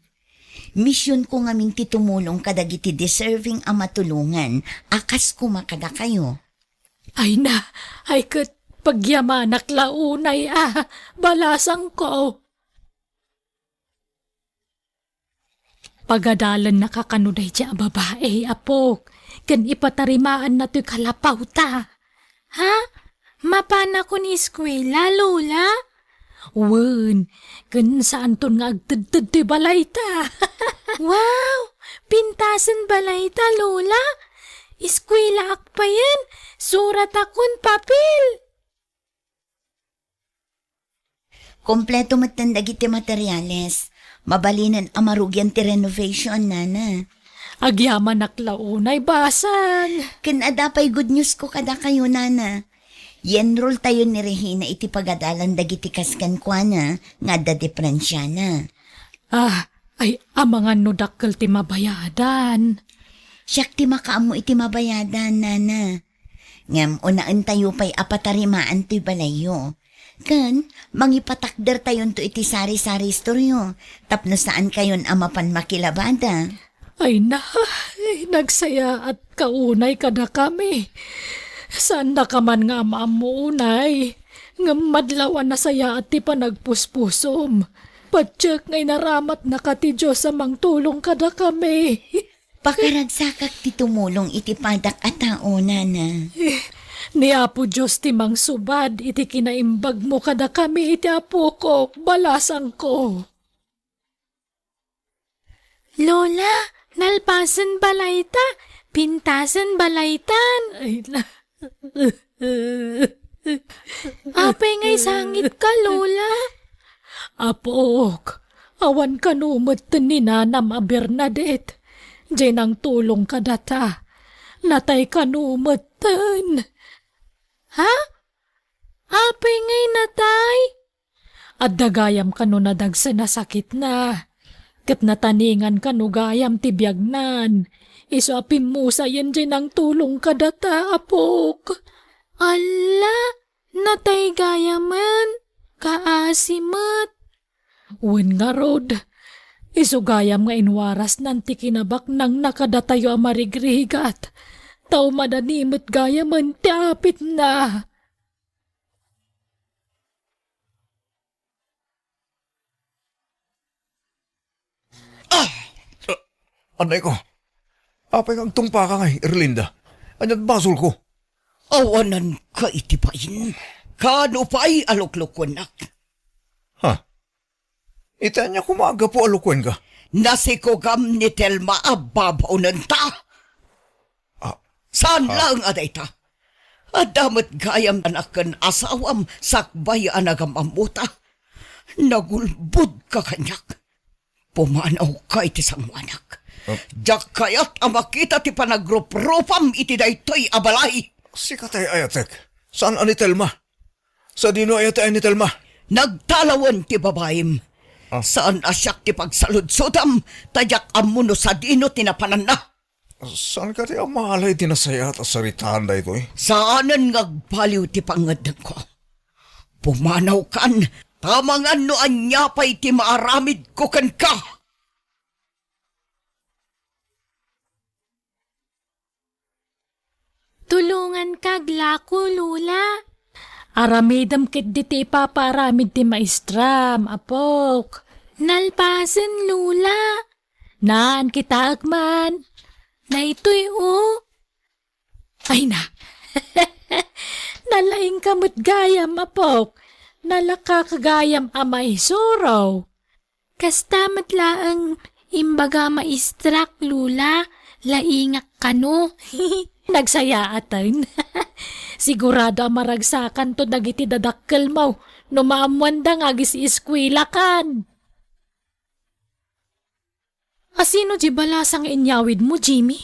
Misionko ngamin ti tumulong kadagiti deserving a matulongan a kas koma kadakayo. Ay na, ay ket pagyamanak la unay a, balasangko. Pagadalennaka kano daydiay a babai, apok, ken ipatarimaanna toy kalapawta. Ha? Mapanakon eskuela, Lola? Wen, ken saanton nga agtedted toy balayta. Wow! Pintasen balayta, Lola? Eskuelaak payen, suratakon papel. Kompleto metten dagiti materiales. Mabalinen a marugian ti renovation, nana. Agyamanak la unay basang. Ken adda pay good news ko kadakayo, nana. I-enroll tayo ni Regina iti pagadalan dagiti kas kenkuana nga adda diferensiana. Ah, ay, amangan no dakkel ti mabayadan. Siak ti makaammo iti mabayadan, nana. Ngem unaentayo pay a patarimaan toy balayyo. Ken mangipatakdertayonto iti sari-sari istoryo tapno saankayon a mapan makilabada. Ay na, ay, nagsayaat ka unay kadakami. Saannaka man nga am-ammo unay. Ngem madlaw a nasayaat ti panagpuspusom. Patiek nga inaramatnaka ti Dios a mangtulong kadakami. Pakaragsakak ti tumulong iti padak a tao, nana. Eh, ni Apo Dios ti mangsubad iti kinaimbagmo kadakami iti apokok, balasangko. Lola, nalpasen balayta, pintasen balaytan. Ay, la- Apay nga isangitka, Lola? Apok, awan kano metten ni nanam a Bernadette. Diay nangtulong kadata. Natay kano metten. Ha? Apay ngay natay? Adda gayam kano nadagsen a sakitna, ket nataningan kano gayam ti biagnan. Isu a pimmusayen diay nangtulong kadata, apok. Alla, natay gayamen, kaasi met. Wen ngarud, isu gayam nga inwarasnan ti kinabaknangna kadatayo a marigrigat, ta umadani met gayamen ti apitna. Ah! Ah, anay ko. Apay nga agtungpaka ngay, Erlinda? Ania't basolko? Awananka iti bain. Kano pay a luklukuennak? Ha? Iti ania koma a gapu a lukuenka? Nasikogam ni Telma a babaonenta. Ah, Saan ah. laeng a dayta? Adda met gayam anak ken asawam sakbay a nagam-ammota. Nagulbodka kaniak. Pumanawka iti sangoanak. Ah. Diak kayat a makita ti panagruprupam iti daytoy a balay. Sika tay ayatek. Saan a ni Telma? Sadino aya ti ay ni Telma? Nagtalawen ti babaim. Ah. Saan a siak ti pagsaludsodam, ta diak ammo no sadino ti napananna. Saan kadi a malay ti nasayaat a saritaan daytoy? Saanen nga agbaliw ti pangngeddengko. Pumanawkan, ta amangan no ania pay ti maaramidko kenka. Tulonganka aglako, Lola. Aramidem ketdi ti ipapaaramid ti maestram, apok. Nalpasen, Lola. Naan, kitaek man. Daytoy, o. Ay na. Nalaingka met gayam, apok. Nalakaka gayam a maisuro. Kasta met laeng imbaga maestrak, Lola, laingak kano. Nagsayaaten. Sigurado a maragsakanto dagiti dadakkelmo no maammoanda nga agis-eskuelakan. Asino di balasang inyawidmo, Jimmy?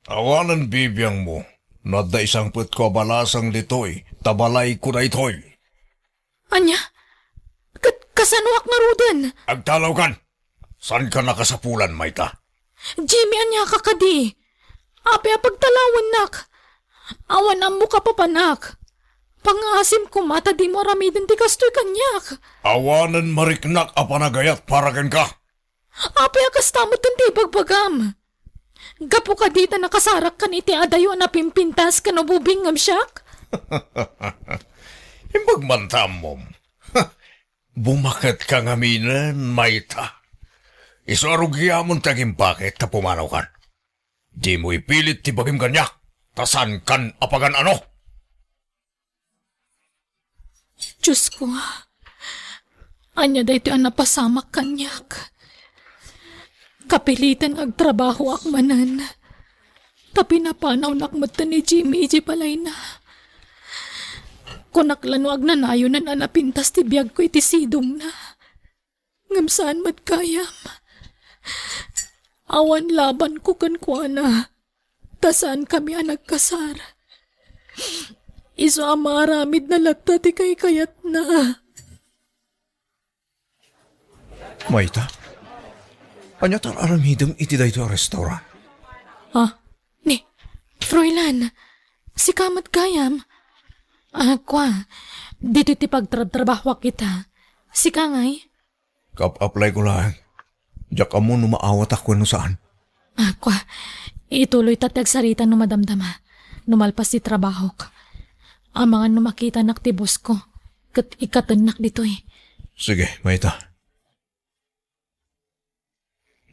Awanen bibiangmo, no adda isangpetko a balasang ditoy, ta balayko daytoy. Ania? Ket kasanoak ngaruden? Agtalawkan! Saanka nakasapulan, mayta? Jimmy, aniaka kadi? Apay a pagtalawennak? Awan ammoka papanak. Pangngaasim koma ta dimo aramiden ti kastoy kaniak. Awanen mariknak a panagayat para kenka. Apay a kasta met ti ibagbagam? Gapu kadi ta nakasarak kan iti adayo a napimpintas ken ububing ngem siak? Imbag man ta ammom. Bumaketka ngaminen, mayta. Isu a rugiamon ti agimbakit ta pumanaw kan. Dimo ipilit ti bagim kaniak, ta saan kan a pagan-ano. Diosko, ania daytoy a napasamak kaniak? Kapiliten agtrabahoak manen, ta pinapanawnak met ni Jimmy idiay balayna. Kunak la no agnanayonen a napintas ti biagko iti sidongna. Ngem saan met gayam. Awan labanko kenkuana. Ta saankami a nagkasar. Isu a maaramidna latta ti kaykayatna. Mayta, ania ti ar-aramidem iti daytoy a restaurant? Ah, ni, Froilan, sika met gayam. Ah, kua, ditoy ti pagtrabtrabahoak ita. Sika ngay? Kap-applyko laeng. Diak ammo no maawatak wenno saan. Ah, kua, ituloyta ti agsarita no madamdama, no malpas ti trabahok. Amangan no makitanak ti bossko, ket ikkatennak ditoy. Sige, mayta.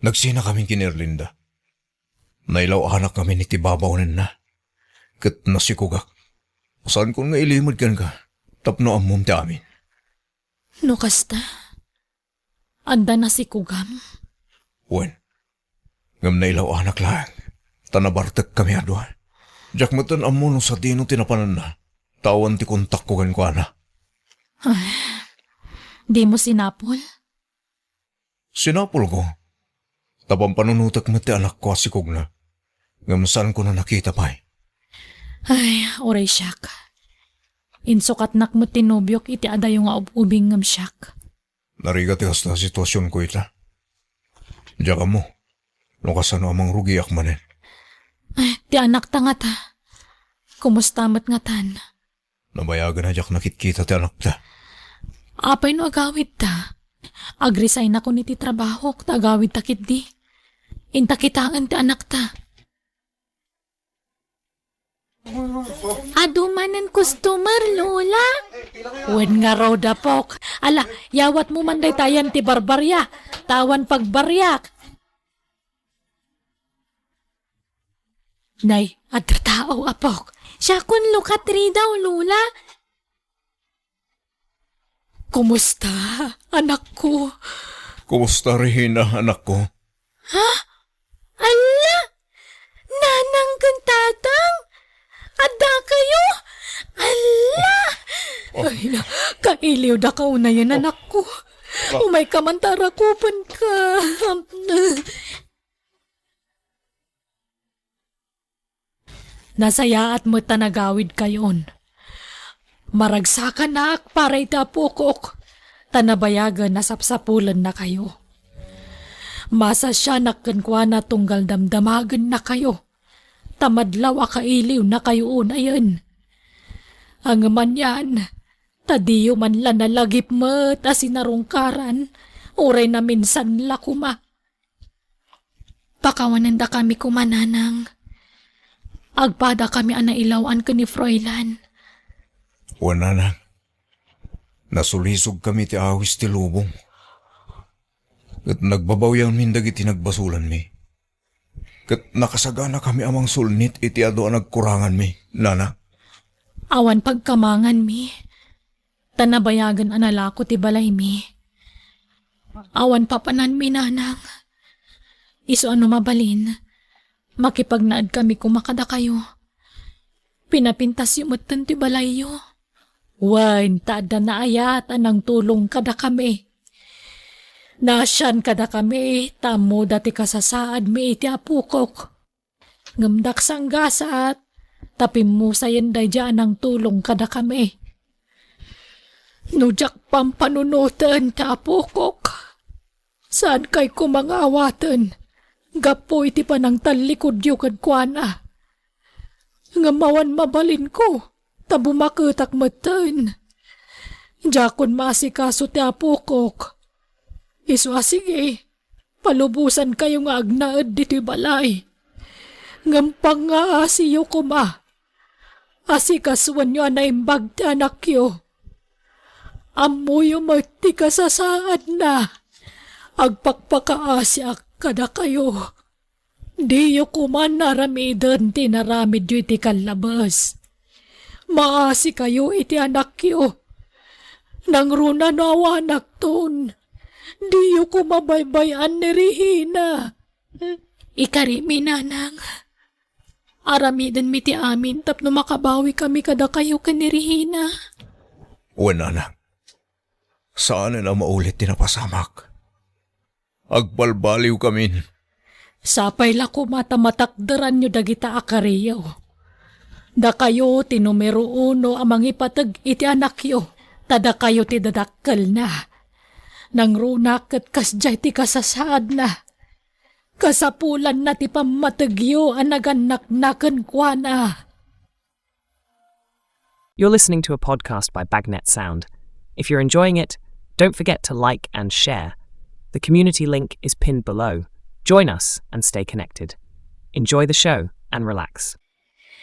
Nagsinakamin ken ni Erlinda. Nailaw-anak ngamin iti babaonenna. Ket nasikogak. Saankon nga ilimed kenka tapno ammom ti amin. No kasta, adda nasikogam? Wen, ngem nailaw-anak laeng, ta nabartekkami a dua. Diak metten ammo no sadino ti napananna, ta awan ti kontakko kenkuana. Ay, dimo sinapol? Sinapulko. Ta pampanunotek met ti anakko a sikogna. Ngem saanko a nakita pay. Ay, uray siak. Insukatnak met ti nobiok iti adayo nga ub-ubing ngem siak. Narigat ti kasta a situasionko ita. Diak ammo no kasano a mangrugiak manen. Ay, ti anakta ngata. Kumusta met ngatan? Nabayagen a diak nakitkita ti anakta. Apay no agawidta? Agresignak iti trabahok ta agawidta ketdi. Inta kitaen ti anakta. Adu manen customer, Lola? Wen ngarud, apok. Ala, yawatmo man daytayan ti barbaria. Ta awan pagbariak. Nay, adda tao, apok. Siakon lukat ridaw, Lola. Kumusta, anakko? Kumusta, Regina, anakko? Ha? Alla! Nanang ken tatang? Adda kayo? Alla! Ay, na, kailiw da kaunayan, anakko. Umay ka man ta arakupenka. Nasayaat met ta nagawidkayon. Maragsakanak para iti apokok, ta nabayagen a sapsapulennakayo. Masasianak kenkuana tunggal damdamagennakayo, ta madlaw a kailiwnakayo unayen. Ngem anian, ta diyo man la nalagip met a sinarungkaran, uray naminsan la koma. Pakawanendakami koma, nanang. Agpadakami a nailaw-an ken ni Froilan. Wen, nanang. Nasulisogkami ti awis ti lubong. Ket nagbabawianmin dagiti nagbasolanmi. Ket nakasaganakami a mangsulnit iti adu a nagkuranganmi, nanang. Awan pagkamanganmi. Ta nabayagen a nalako ti balaymi. Awan papananmi, nanang. Isu a no mabalin, makipagnaedkami koma kadakayo. Pinapintasyo metten ti balayyo. Wen, ta adda naayat a nangtulong kadakami. Naasian kadakami, ta ammoda ti kasasaadmi iti apokok. Ngem diak sanggasat, ta pimmusayen daydiay a nangtulong kadakami. No diak pampanunoten ti apokok, saankay koma nga awaten gapu iti panangtallikudyo kenkuana. Ngem awan mabalinko, ta bumaketak metten. Diakon maasikaso ti apokok. Isu a sige, palubosankayo nga agnaed ditoy balay. Ngem pangngaasiyo koma, asikasuenyo a naimbag ti anakyo. Ammoyo met ti kasasaadna. Agpakpakaasiak kadakayo. Diyo koman aramiden ti inaramidyo iti kallabes. Maasikayo iti anakyo. Nangruna no awanakton, diyo koma baybay-an ni Regina. Ikarimi, nanang. Aramidenmi ti amin tapno makabawikami kadakayo ken ni Regina. Wen, nanang. Saanen a maulit ti napasamak. Agbalbaliwkamin. Sapay la koma ta matakderanyo dagita a kariyo. Dakayo ti numero uno a mangipateg iti anakyo, ta dakayo ti dadakkelna. Nangruna ket kasdiay ti kasasaadna. Kasapulanna ti pammategyo a nagannakna kenkuana. You're listening to a podcast by Bagnet Sound. If you're enjoying it, don't forget to like and share. The community link is pinned below. Join us and stay connected. Enjoy the show and relax.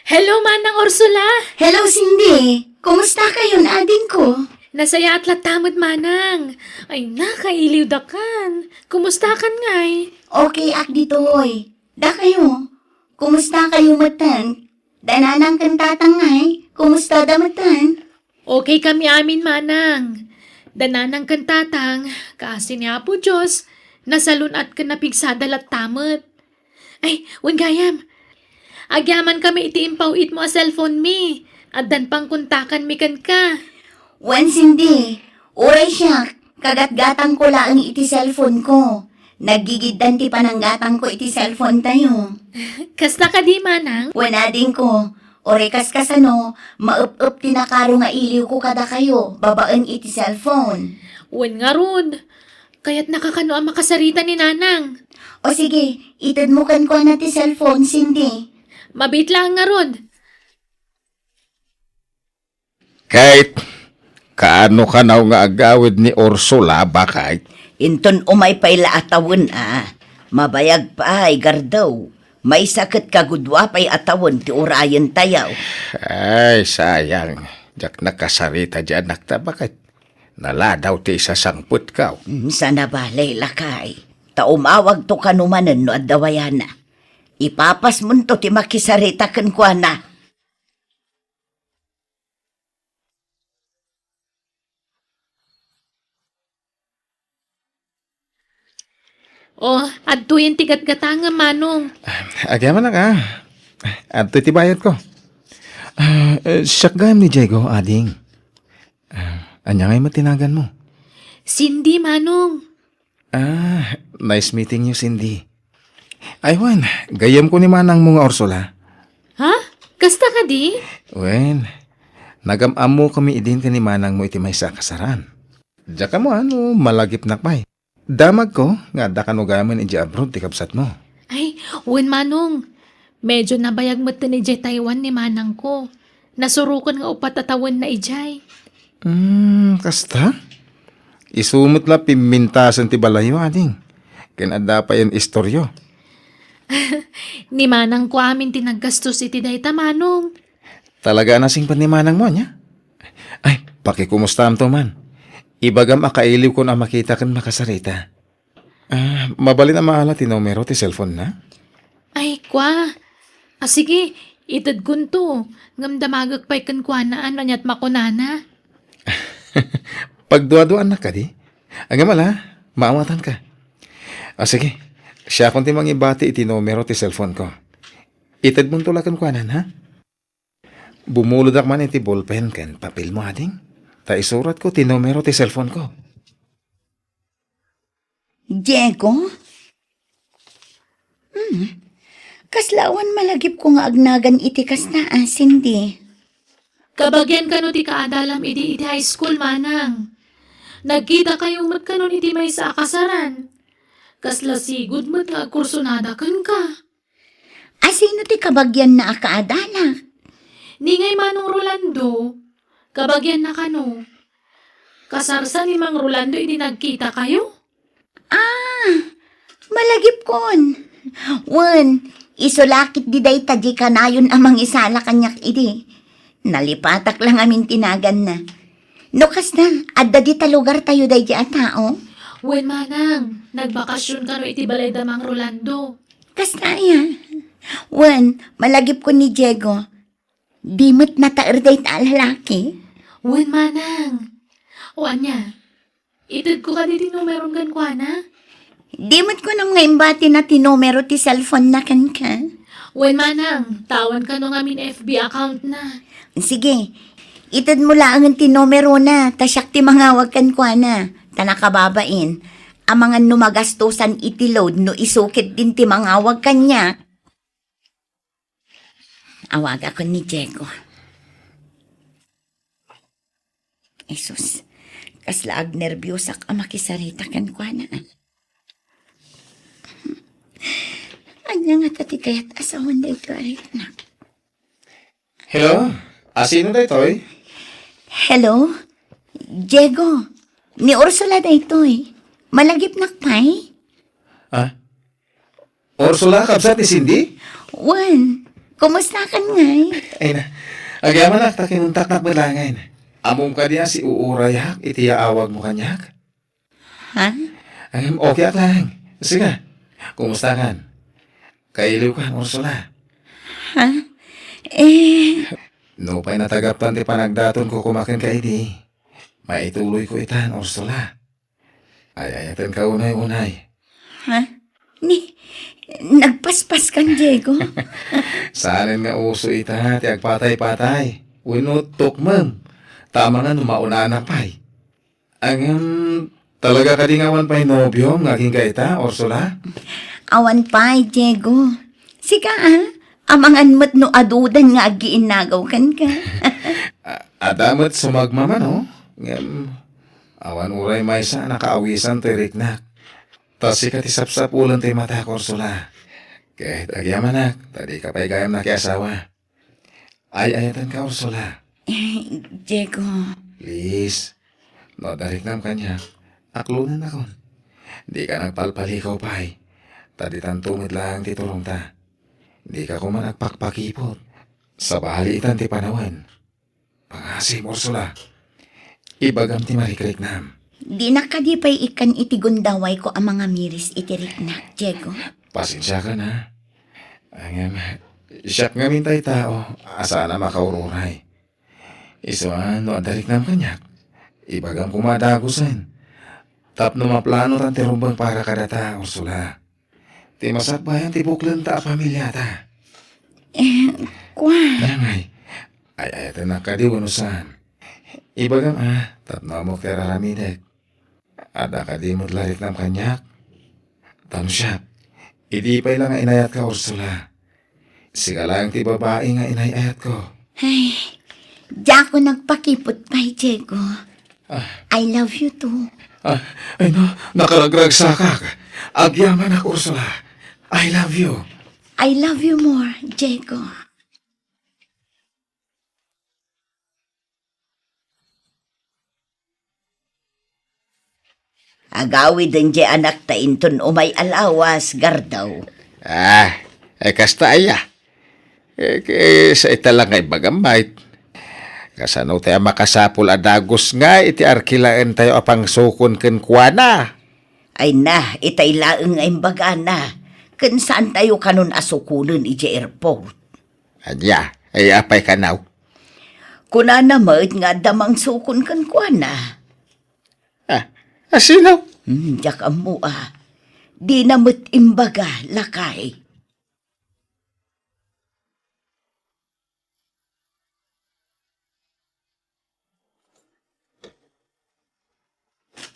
Hello, Manang Ursula! Hello, Cindy! Kumusta kayon, adingko? Nasayaat latta met, Manang. Ay, nakailiwdakan. Kumustakan ngay? Okay ak ditoy. Dakayo? Kumusta kayo metten? Da nanang ken tatang ngay, kumusta da metten? Okay kami amin, Manang. Da nanang ken tatang, kaasi ni Apo Dios, nasalun-at ken napigsada latta met. Ay, wen gayam. Agyaman kami iti impaw-itmo a cellphone mi. Addan pangkontakan mi kenka. Wen, Cindy, uray siak, kagatgatangko laeng iti cellphone ko. Naggigiddan ti pananggatangko iti cellphone tayo. Kasta kadi, Manang? Wen, adingko, uray kaskasano, maep-ep ti nakaro nga iliwko kadakayo babaen iti cellphone. Wen ngarud, kayatnaka kano a makasarita ni Nanang? O sige, itedmo kenkuana ti cellphone, Cindy. Mabiit laeng ngarud. Kate, kaano kanaw nga agawid ni Ursula, baket? Inton umay pay la a tawen a, mabayag pay, gardaw. Maysa ket kagudua pay a tawen ti urayentayo. Ay, sayang. Diak nakasarita diay anakta, baket. Naladaw ti isasangpetko. Mm, saan a bale, lakay. Ta umawagto kano manen no adda wayana. Ipapasmonto ti makisarita kenkuana. O, adtoyen ti gatgatangem, Manong. Agyamanak, a. Adtoy ti bayadko. A, eh, siak gayam ni Diego, ading. A, ania ngay met ti naganmo? Cindy, Manong. A, nice meeting you, Cindy. Ay, wen, gayyemko ni manangmo nga Ursula. Ha? Kasta kadi? Wen, nagam-ammokami idin ken ni manangmo iti maysa a kasaraan. Diak ammo no malagipnak pay. Damagko nga adda kano gayam idiay abroad ti kabsatmo. Ay, wen, Manong. Medyo nabayag metten idiay Taiwan ni manangko. Nasuroken nga uppat a tawenna idiay. Hmm, kasta? Isu met la pimmintasen ti balayyo, ading. Ken adda payen istoryo. Ni manangko amin ti naggastos iti dayta, Manong. Talaga a nasingpet ni manangmo, ania? Ay, pakikumustamto man. Ibagam a kailiwkon a makita ken makasarita. A, mabalin a maala ti numero ti cellphone-na? Ay, kua. A, sige, itedkonto. Ngem damagek pay kenkuana no aniat makunana. Pagduaduaannak kadi? Ngem ala, maawatanka. A, sige, siakon ti mangibati iti numero ti cellphone-ko. Itedmonto la kenkuana, ha? Bumulodak man iti ballpen ken papelmo, ading, ta isuratko ti numero ti cellphone-ko. Diego? Hmm. Kasla awan malagipko nga agnagan iti kasta, a, Cindy. Kabagian kano ti kaadalam idi iti high school, Manang? Nagkitakayo met kanon iti maysa a kasaran? Kasla sigud met nga agkursonada kenka. A, sino ti kabagianna a kaadalak? Ni ngay Manong Rolando, kabagianna kano? Kasarsa ni Mang Rolando idi nagkitakayo? Ah, malagipkon. Wen, isu la ketdi dayta di kanayon a mangisala kaniak idi. Nalipatak la ngamin ti naganna. No kasta, adda dita lugartayo daydi a tao? Wen, manang, nagbakasyon kano iti balay da Mang Rolando. Kasta aya? Wen, malagipkon ni Diego. Di met nataer dayta a lalaki? Wen, manang. O ania, itedko kadi ti numerom kenkuana? Di met kunam nga imbatina ti numero ti cellphone na kenka? Wen, manang, tawan kano ngamin F B account na. Sige, itedmo laengen ti numerona, ta siak ti mangawag kenkuana. Ta nakababain, amangan no magastosan iti load no isu ketdin ti mangawag kaniak. Awagakon ni Diego. Jesus, kasla agnerbiosak a makisarita kenkuana. Ania ngata ti kayat a sawen daytoy a riknak? Hello? A, sino daytoy? Hello? Diego, ni Ursula daytoy. Malagipnak pay? Ah? Ursula, kabsat ni Cindy? Wen, kumustakan ngay? Ay na, agyamanak ta kinuntaknak met laengen. Ammom kadi a siuurayak iti yaawagmo kaniak? Ha? Ay, okay ak laeng. Sika, kumustakan? Kailiwkan, Ursula? Ha? Eh. Nupay natagaptan ti panagdatonko koma kenka idi, maituloyko itan, Ursula. Ay-ayatenka unay-unay. Ha? Ni, nagpaspaskan, Diego? Saanen nga uso ita ti agpatay-patay wenno tukmem, ta amangan no maunana pay. Ngem, talaga kadi nga awan pay nobiom nga agingga ita, Ursula? Awan pay, Diego. Sika, ah, amangan met no adudan nga agiinnagaw kenka. A-, adda met sumagmamano, ngem, awan uray maysa a nakaawisan toy riknak. Ta sika ti sapsapulen toy matak, Ursula. Ket agyamanak, ta dika pay gayam nakiasawa. Ay-ayatenka, Ursula. Eh, Diego. Please, no adda riknam kaniak, aklonennakon. Dika nagpalpalikaw pay, ta ditanto met laeng ti turongta. Dika koma agpakpakipot. Sabali itan ti panawen. Pangasim, Ursula. Ibagam ti marikriknam. Dinak kadi pay ikkan iti gundawayko a mangamiris iti riknak, Diego. Pasensiakan, ha? Ngem, siak ngamin tay tao a saan a makaururay. Isu a no adda riknam kaniak, ibagam koma a dagusen. Tapno maplanotan ti rumbeng para kadata, Ursula. Ti masakbayan ti buklenta a pamiliata. Eh, kua. Angay, ay-ayatennak kadi wenno saan? Ibagam a, tapno ammok ti ar-aramidek. Adda kadi met la riknam kaniak? Ta no siak, idi pay la nga inayatka, Ursula. Sika laeng ti babai nga inay-ayatko. Ay, diak nagpakipot pay, Diego. Ah. I love you too. Ah, ay na, nakaragragsakak. Agyamanak, Ursula. I love you. I love you more, Diego. Agawiden diay anakta inton umay a lawas, Gardaw. Ah, ay kasta aya. Eh, ket sa ita la nga ibagam met. Kasano ti a makasapul a dagus nga iti arkilaentayo a pangsukon kenkuana? Ay na, itay laeng nga imbagana. Ken saantayo kanon a sukonen idiay airport. Ania, ay apay kano? Kunana met nga adda mangsukon kenkuana. Ah, a sino? Hmm, diak ammo a. Dina met imbaga, lakay.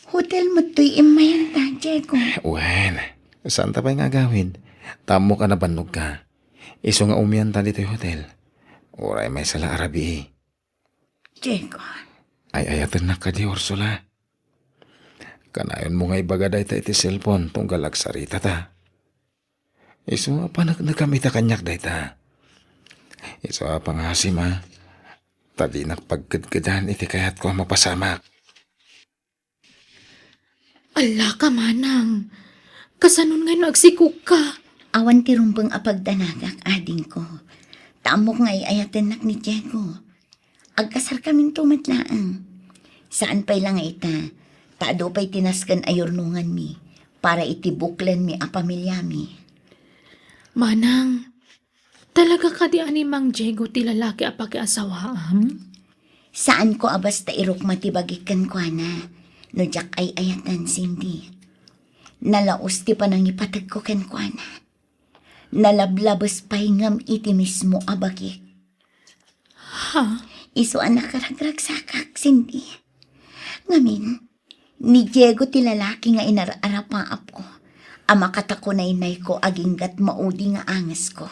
Hotel met toy immayanta, Diego. Wen, saanta pay nga agawid. Ta ammok a nabannogka. Isu nga umianta ditoy hotel. Uray maysa la a rabii. Diego. Ay-ayatennak kadi, Ursula. Kanayonmo nga ibaga dayta iti cellphone tunggal agsaritata. Isu a paneknekam ita kaniak dayta. Isu a pangasim a, Ta dinak pagkedkedan iti kayatko a mapasamak. Allaka, manang. Kasanon ngay no agsikogka? Awan ti rumbeng a pagdanagak, adingko. Ta ammok nga ay-ayatennak ni Diego. Agkasarkaminto met laeng. Saan pay la nga ita, ta adu pay ti nasken a yurnonganmi para iti buklenmi a pamiliami. Manang, talaga kadi a ni Mang Diego ti lalaki a pakiasawaam? Saanko a basta irukma ti bagik kenkuana no diak ay-ayaten, Cindy. Nalaus ti panangipategko kenkuana. Nalablabes pay ngem iti mismo a bagik. Ha? Isu a nakaragragsakak, Cindy. Ngamin, ni Diego ti lalaki nga inar-arapaapko a makatakunaynayko aginggat maudi nga angesko.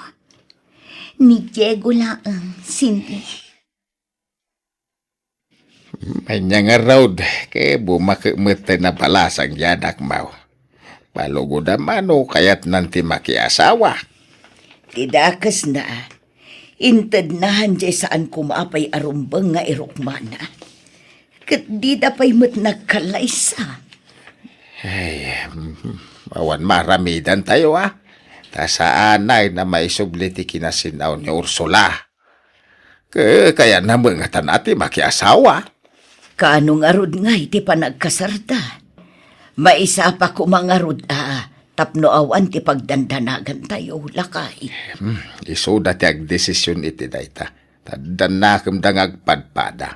Ni Diego laeng, Cindy. Ania ngarud, ket bumakek met ti nabalasang ti anakmo. Palugodam a no kayatnan ti makiasawa. Ti dakesna, intedna diay saan koma pay a rumbeng nga irukmana. Ket dida pay met nagkallaysa. Ay, mm, awan maaramidantayo, a. Ta saanay a maisubli ti kinasin-aw ni Ursula. Ke-, kayatna met ngata a ti makiasawa. Kaano ngarud ngay ti panagkasarda? Maisapa koma ngarud a tapno awan ti pagdandanagantayo, lakay. Hmm, isuda ti agdesision iti dayta. Ta adda nakemda nga agpadpada.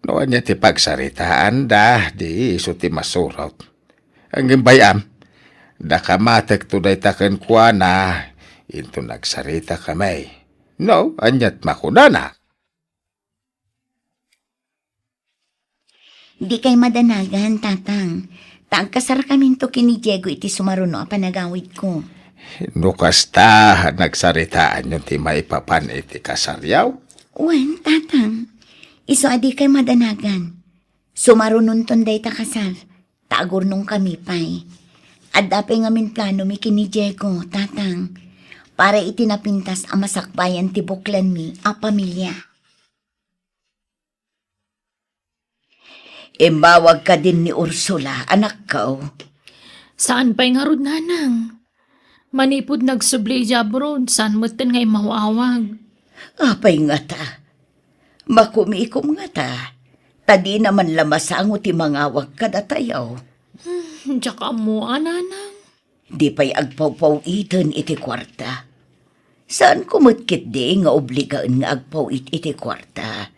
No ania ti pagsaritaanda, di isu ti masurot. Ngem bay-am, dakamateko dayta kenkuana, inton agsaritakami. No, aniat makunana? Dikay madanagan, Tatang. Ta agkasarkaminto ken ni Diego iti sumaruno a panagawidko. No kasta, nagsaritaanyo ti maipapan iti kasaryo? Wen, Tatang. Isu a dikay madanagan. Sumarunonton dayta kasar, ta agurnongkami pay. Adda pay ngamin planomi ken ni Diego, Tatang, para iti napintas a masakbayan ti buklenmi a pamilia. Immawag kadin ni Ursula, anakko. Saan pay ngarud, nanang? Manipud nagsubli idiay abroad, saan metten nga immaw-awag. Apay ngata? Makumikom ngata, ta dina man la masango ti mangawag kadatayo. Hmm, diak ammo, a, nanang. Di pay agpawpaw-iten iti kuarta. Saanko met ketdi nga obligaen nga agpaw-it iti kuarta.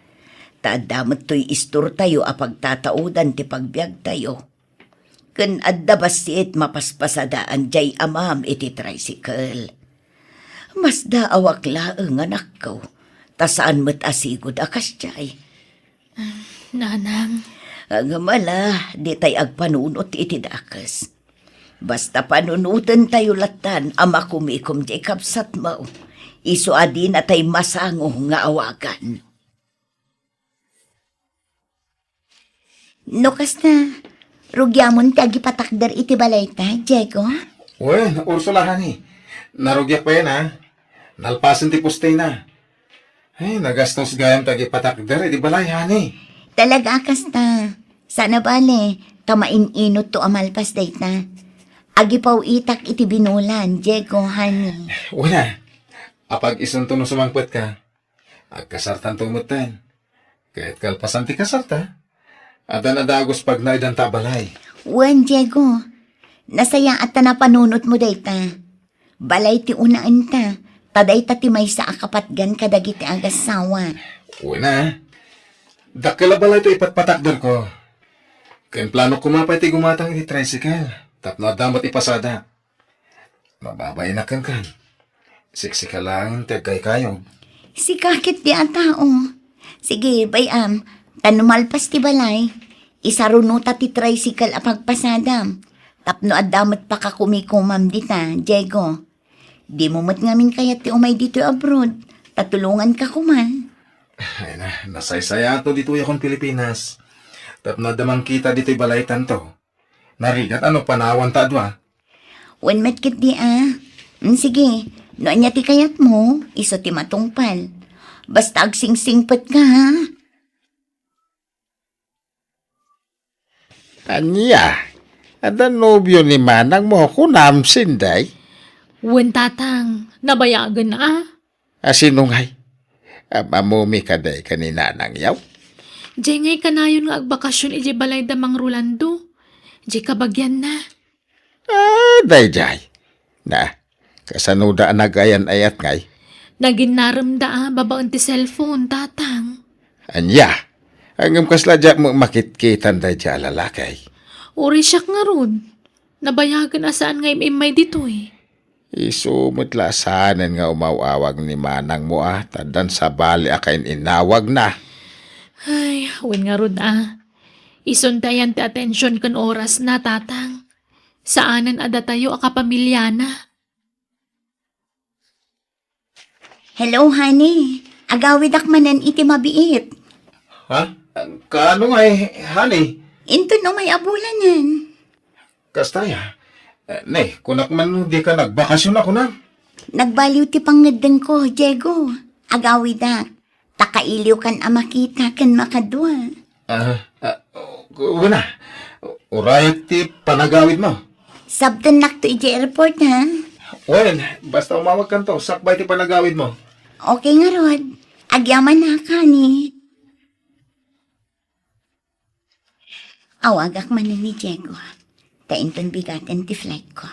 Ta adda met toy istortayo a pagtataudan ti pagbiagtayo. Ken adda bassit mapaspasadaandiay amam iti tricycle. Masdaawak laeng, anakko, ta saan met a sigud a kasdiay. Nanang. Ngem ala, ditay agpanunot iti dakes. Basta panunotentayo lattan a makumikom diay kabsatmo. Isu a dinatay masango nga awagan. No kasta, rugiamon ti agipatakder iti balayta, Diego? Wen, Ursula, honey. Narugiak payen, a. Nalpasen ti postena. Ay, nagastos gayam ti agipatakder iti balay, honey. Talaga a kasta. Saan a bale, ta main-inotto a malpas dayta. Agipaw-itak iti binulan, Diego, honey. Wen a. Apag-isunto no sumangpetka. Agkasartanto metten. Ket kalpasan ti kasarta, addan a dagus pagnaedanta a balay. Wen, Diego. Nasayaat ta napanunotmo dayta. Balay ti unaenta, ta dayta ti maysa a kapatgan kadagiti agassawa. Wen a. Dakkel a balay ti ipatpatakderko. Ken planok koma pay ti gumatang iti tricycle, tapno adda met ipasada. Mababainak kenka. Siksika laeng ti agkaykayog. Sika ketdi a tao. Sige, bay-am, ta no malpas ti balay, isarunota ti tricycle a pagpasadam. Tapno adda met pakakumikomam dita, Diego. Dimo met ngamin kayat ti umay ditoy abroad, ta tulonganka koma. Ay na, nasaysayato ditoy akon Pilipinas. Tapno adda mangkita ditoy balaytanto. Narigat a no panawanta a dua. Wen met ketdi a. Mm, sige, no ania ti kayatmo, isu ti matungpal. Basta agsingsingpetka, ha? Ania? Adda nobio ni manangmo, kunam, Sinday? Wen, Tatang. Nabayagen, a. A, sino ngay? Am-ammomika kadi ken ni nanangyo? Diay ngay kanayon nga agbakasyon idiay balay da Mang Rolando. Diay kabagianna. A, daydiay. Na, kasanoda a nagayan-ayat ngay? Naginnaremda a babaen ti cellphone, Tatang. Ania? Ngem kasla diak met makitkitan daydiay a lalaki? Uray siak ngarud. Nabayagen a saan nga im-immay ditoy. Isu met la a saanen nga umaw-awag ni manangmo a, ta addan sabali a kain-inawagna. Ay, wen ngarud a. Isun ti ayan ti atension ken orasna, Tatang. Saanen a datayo a kapamiliana. Hello, honey. Agawidak manen iti mabiit. Ha? Kaano ngay, honey? Inton umay a bulanen. Kasta aya? Ne, kunak man no dika nagbakasyon a kunam? Nagbaliw ti pangngeddengko, Diego. Agawidak. Ta kailiwkan a makita ken makadua. Ah, ah, wen a. Urayak ti panagawidmo. Sabtennakto idiay airport, ha? Wen, basta umawagkanto, sakbay ti panagawidmo. Okay ngarud. Agyamanak, honey. Awagak manen ni Diego, ta inton bigaten ti flightko.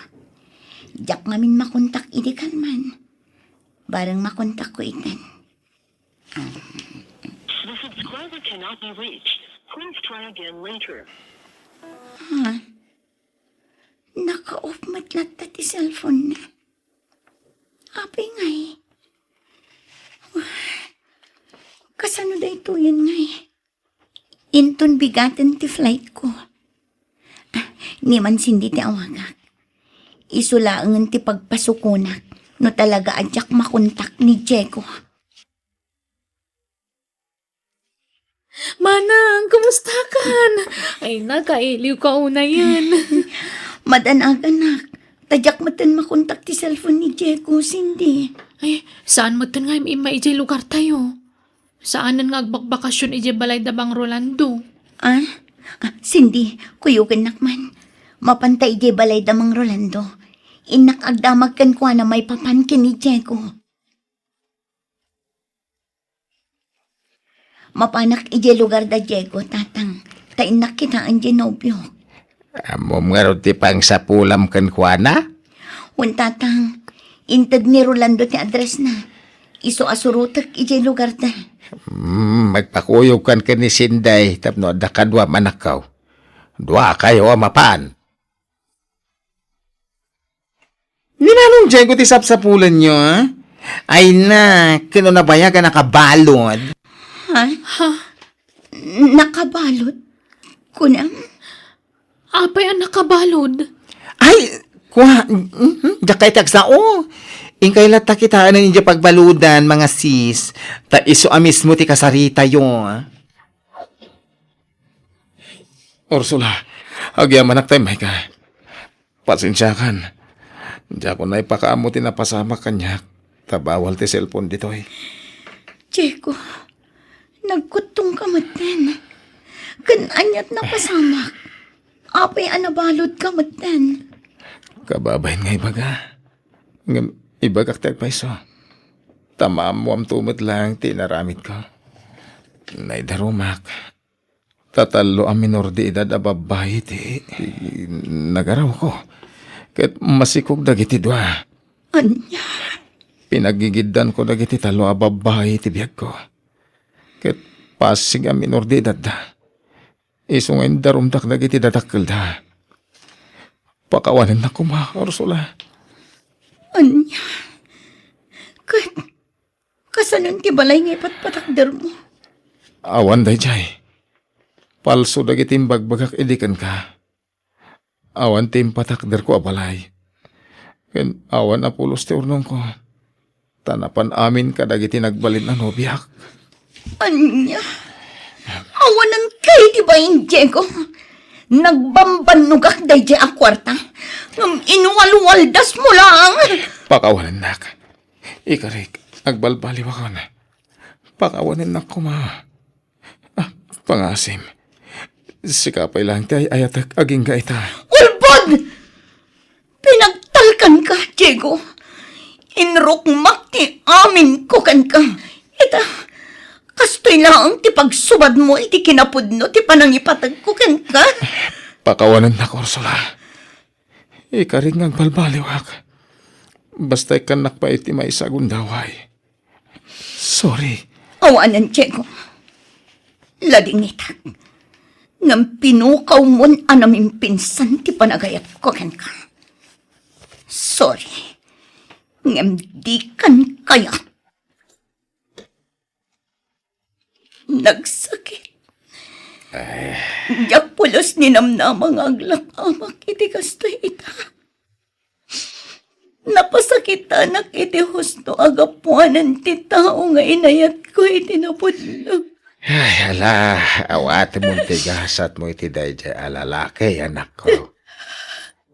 Diak ngamin makontak idi kalman. Bareng makontakko itan. The subscriber cannot be reached. Please try again later. Ha? Naka-off met latta ti cellphone na. Apay ngay? Kasano daytoyen ngay? Inton bigaten ti flightko. Ah, ni man Cindy ti awagak. Isu laengen ti pagpasukonak no talaga a diak makontak ni Diego. Manang, kumustakan? Ay, nakailiwka unayen. Madanaganak. Ta diak metten makontak ti cellphone ni Diego, Cindy. Ay, saan metten nga im-immay idiay lugartayo? Saanen nga agbakbakasyon idiay balay da Mang Rolando. Ah? Ah, Cindy, kuyogennak man. Mapanta idiay balay da Mang Rolando. Innak agdamag kenkuana maipapan ken ni Diego. Mapanak idiay lugar da Diego, Tatang, ta innak kitaen diay nobiok. Ammom ngarud ti pangsapulam kenkuana? Wen, Tatang. Inted ni Rolando ti addressna. Isu a surotek idiay lugarda. Hmm, magpakuyogkan ken ni Sinday tapno adda kaduam a nakkaw. Duakayo a mapan. Ni Manong Diego ti sapsapulenyo, a? Ay na, ken no nabayag a nakabalud. Ha? Ha? Nakabalud? Kunam? Apay a nakabalud? Ay, kua, mhm, diak kayat ti agsao. Inkay latta kitaen idiay pagbaludan, mga sis. Ta isu a mismo ti kasaritayo, a? Ursula, agyamanak ta immayka. Pasensiakan. Diakon ipakaammo ti napasamak kaniak, ta bawal ti cellphone ditoy. Diego, nagkuttongka metten. Ken aniat napasamak? Apay a nabaludka metten? Kababain nga ibaga. Ngem ibagak ti agpayso. Ta maammoamto met laeng ti inaramidko. Naidarumak. Ta tallo a minor de edad a babbai ti nagarawko, ket masikog dagiti dua. Ania? Pinagigiddanko dagiti tallo a babbai ti biagko, ket pasig a minor de edadda. Isu nga indarumdak dagiti dadakkelda. Pakawanennak koma, Ursula. Ania? Ket Kasanon ti balay nga ipatpatakdermo? Awan daydiay. Palso dagiti imbagbagak idi kenka. Awan ti impatakderko a balay. Ken awan a pulos ti urnongko. Ta napan amin kadagiti nagbalin a nobiak. Ania? Awanan kay ti bain, Diego. Nagbambannogak daydiay a kuarta. Ngem inwalwaldasmo laeng. Pakawanennak. Ikarik, agbalbaliwakon. Pakawanennak koma. Ah, pangasim. Sika pay laeng ti ay-ayatek agingga ita. Ulbod! Pinagtalkanka, Diego. Inrukmak ti amin ko kenka. Ita, kastoy laeng ti pagsubadmo iti kinapudno ti panangipategko kenka. Pakawanennak, Ursula. Ikarik nga agbalbaliwak. Basta ikkannak pay iti maysa a gundaway. Sorry. Awanen, Diego. Ladingitak. Ngem pinukawmon a namimpinsan ti panagayatko kenka. Sorry. Ngem dikan kayat. Nagsakit. Ay. Diak pulos ninamnama nga aglakamak iti kastoy ita. Napasakitanak iti husto a gapuanan ti tao nga inayatko iti napudno. Ay, ala, awatemon ti gasatmo iti daydiay a lalaki, anakko.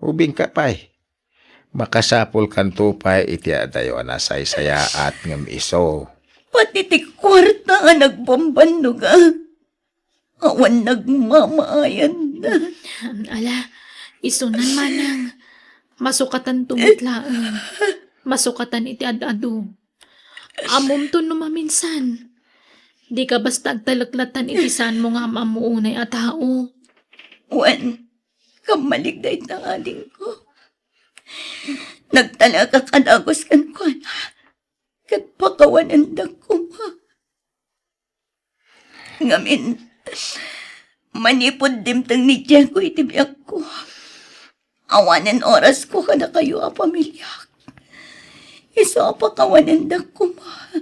Ubingka pay. Makasapulkanto pay iti adayo a nasaysayaat ngem isu. Pati ti kuarta a nagbambannoga, awan nagmamaayanda. Ala, isunan manang, masukatanto met laeng. Masukatan iti ad-adu. Ammomto no maminsan. Dika basta agtaleklattan iti saanmo nga am-ammo unay a tao. Wen, kammalik dayta adingko. Nagtalekak a dagus kenkuana, ket pakawanendak koma. Ngamin, manipud dimteng ni Diego iti biagko, awanen orasko kadakayo a pamiliak. Isu a pakawanendak koma.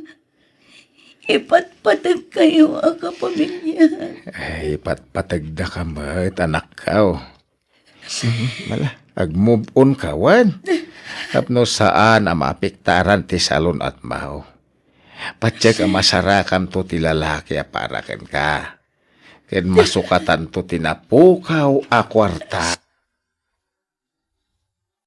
Ipatpategkayo a kapamilya. Ay, ipatpategdaka met, anakko. Mhm, ala, agmove on ka, wen. Tapno saan a maapektaran ti salun-atmo. Patiek a masarakanto ti lalaki a para kenka. Ken masukatanto ti napukaw a kuarta.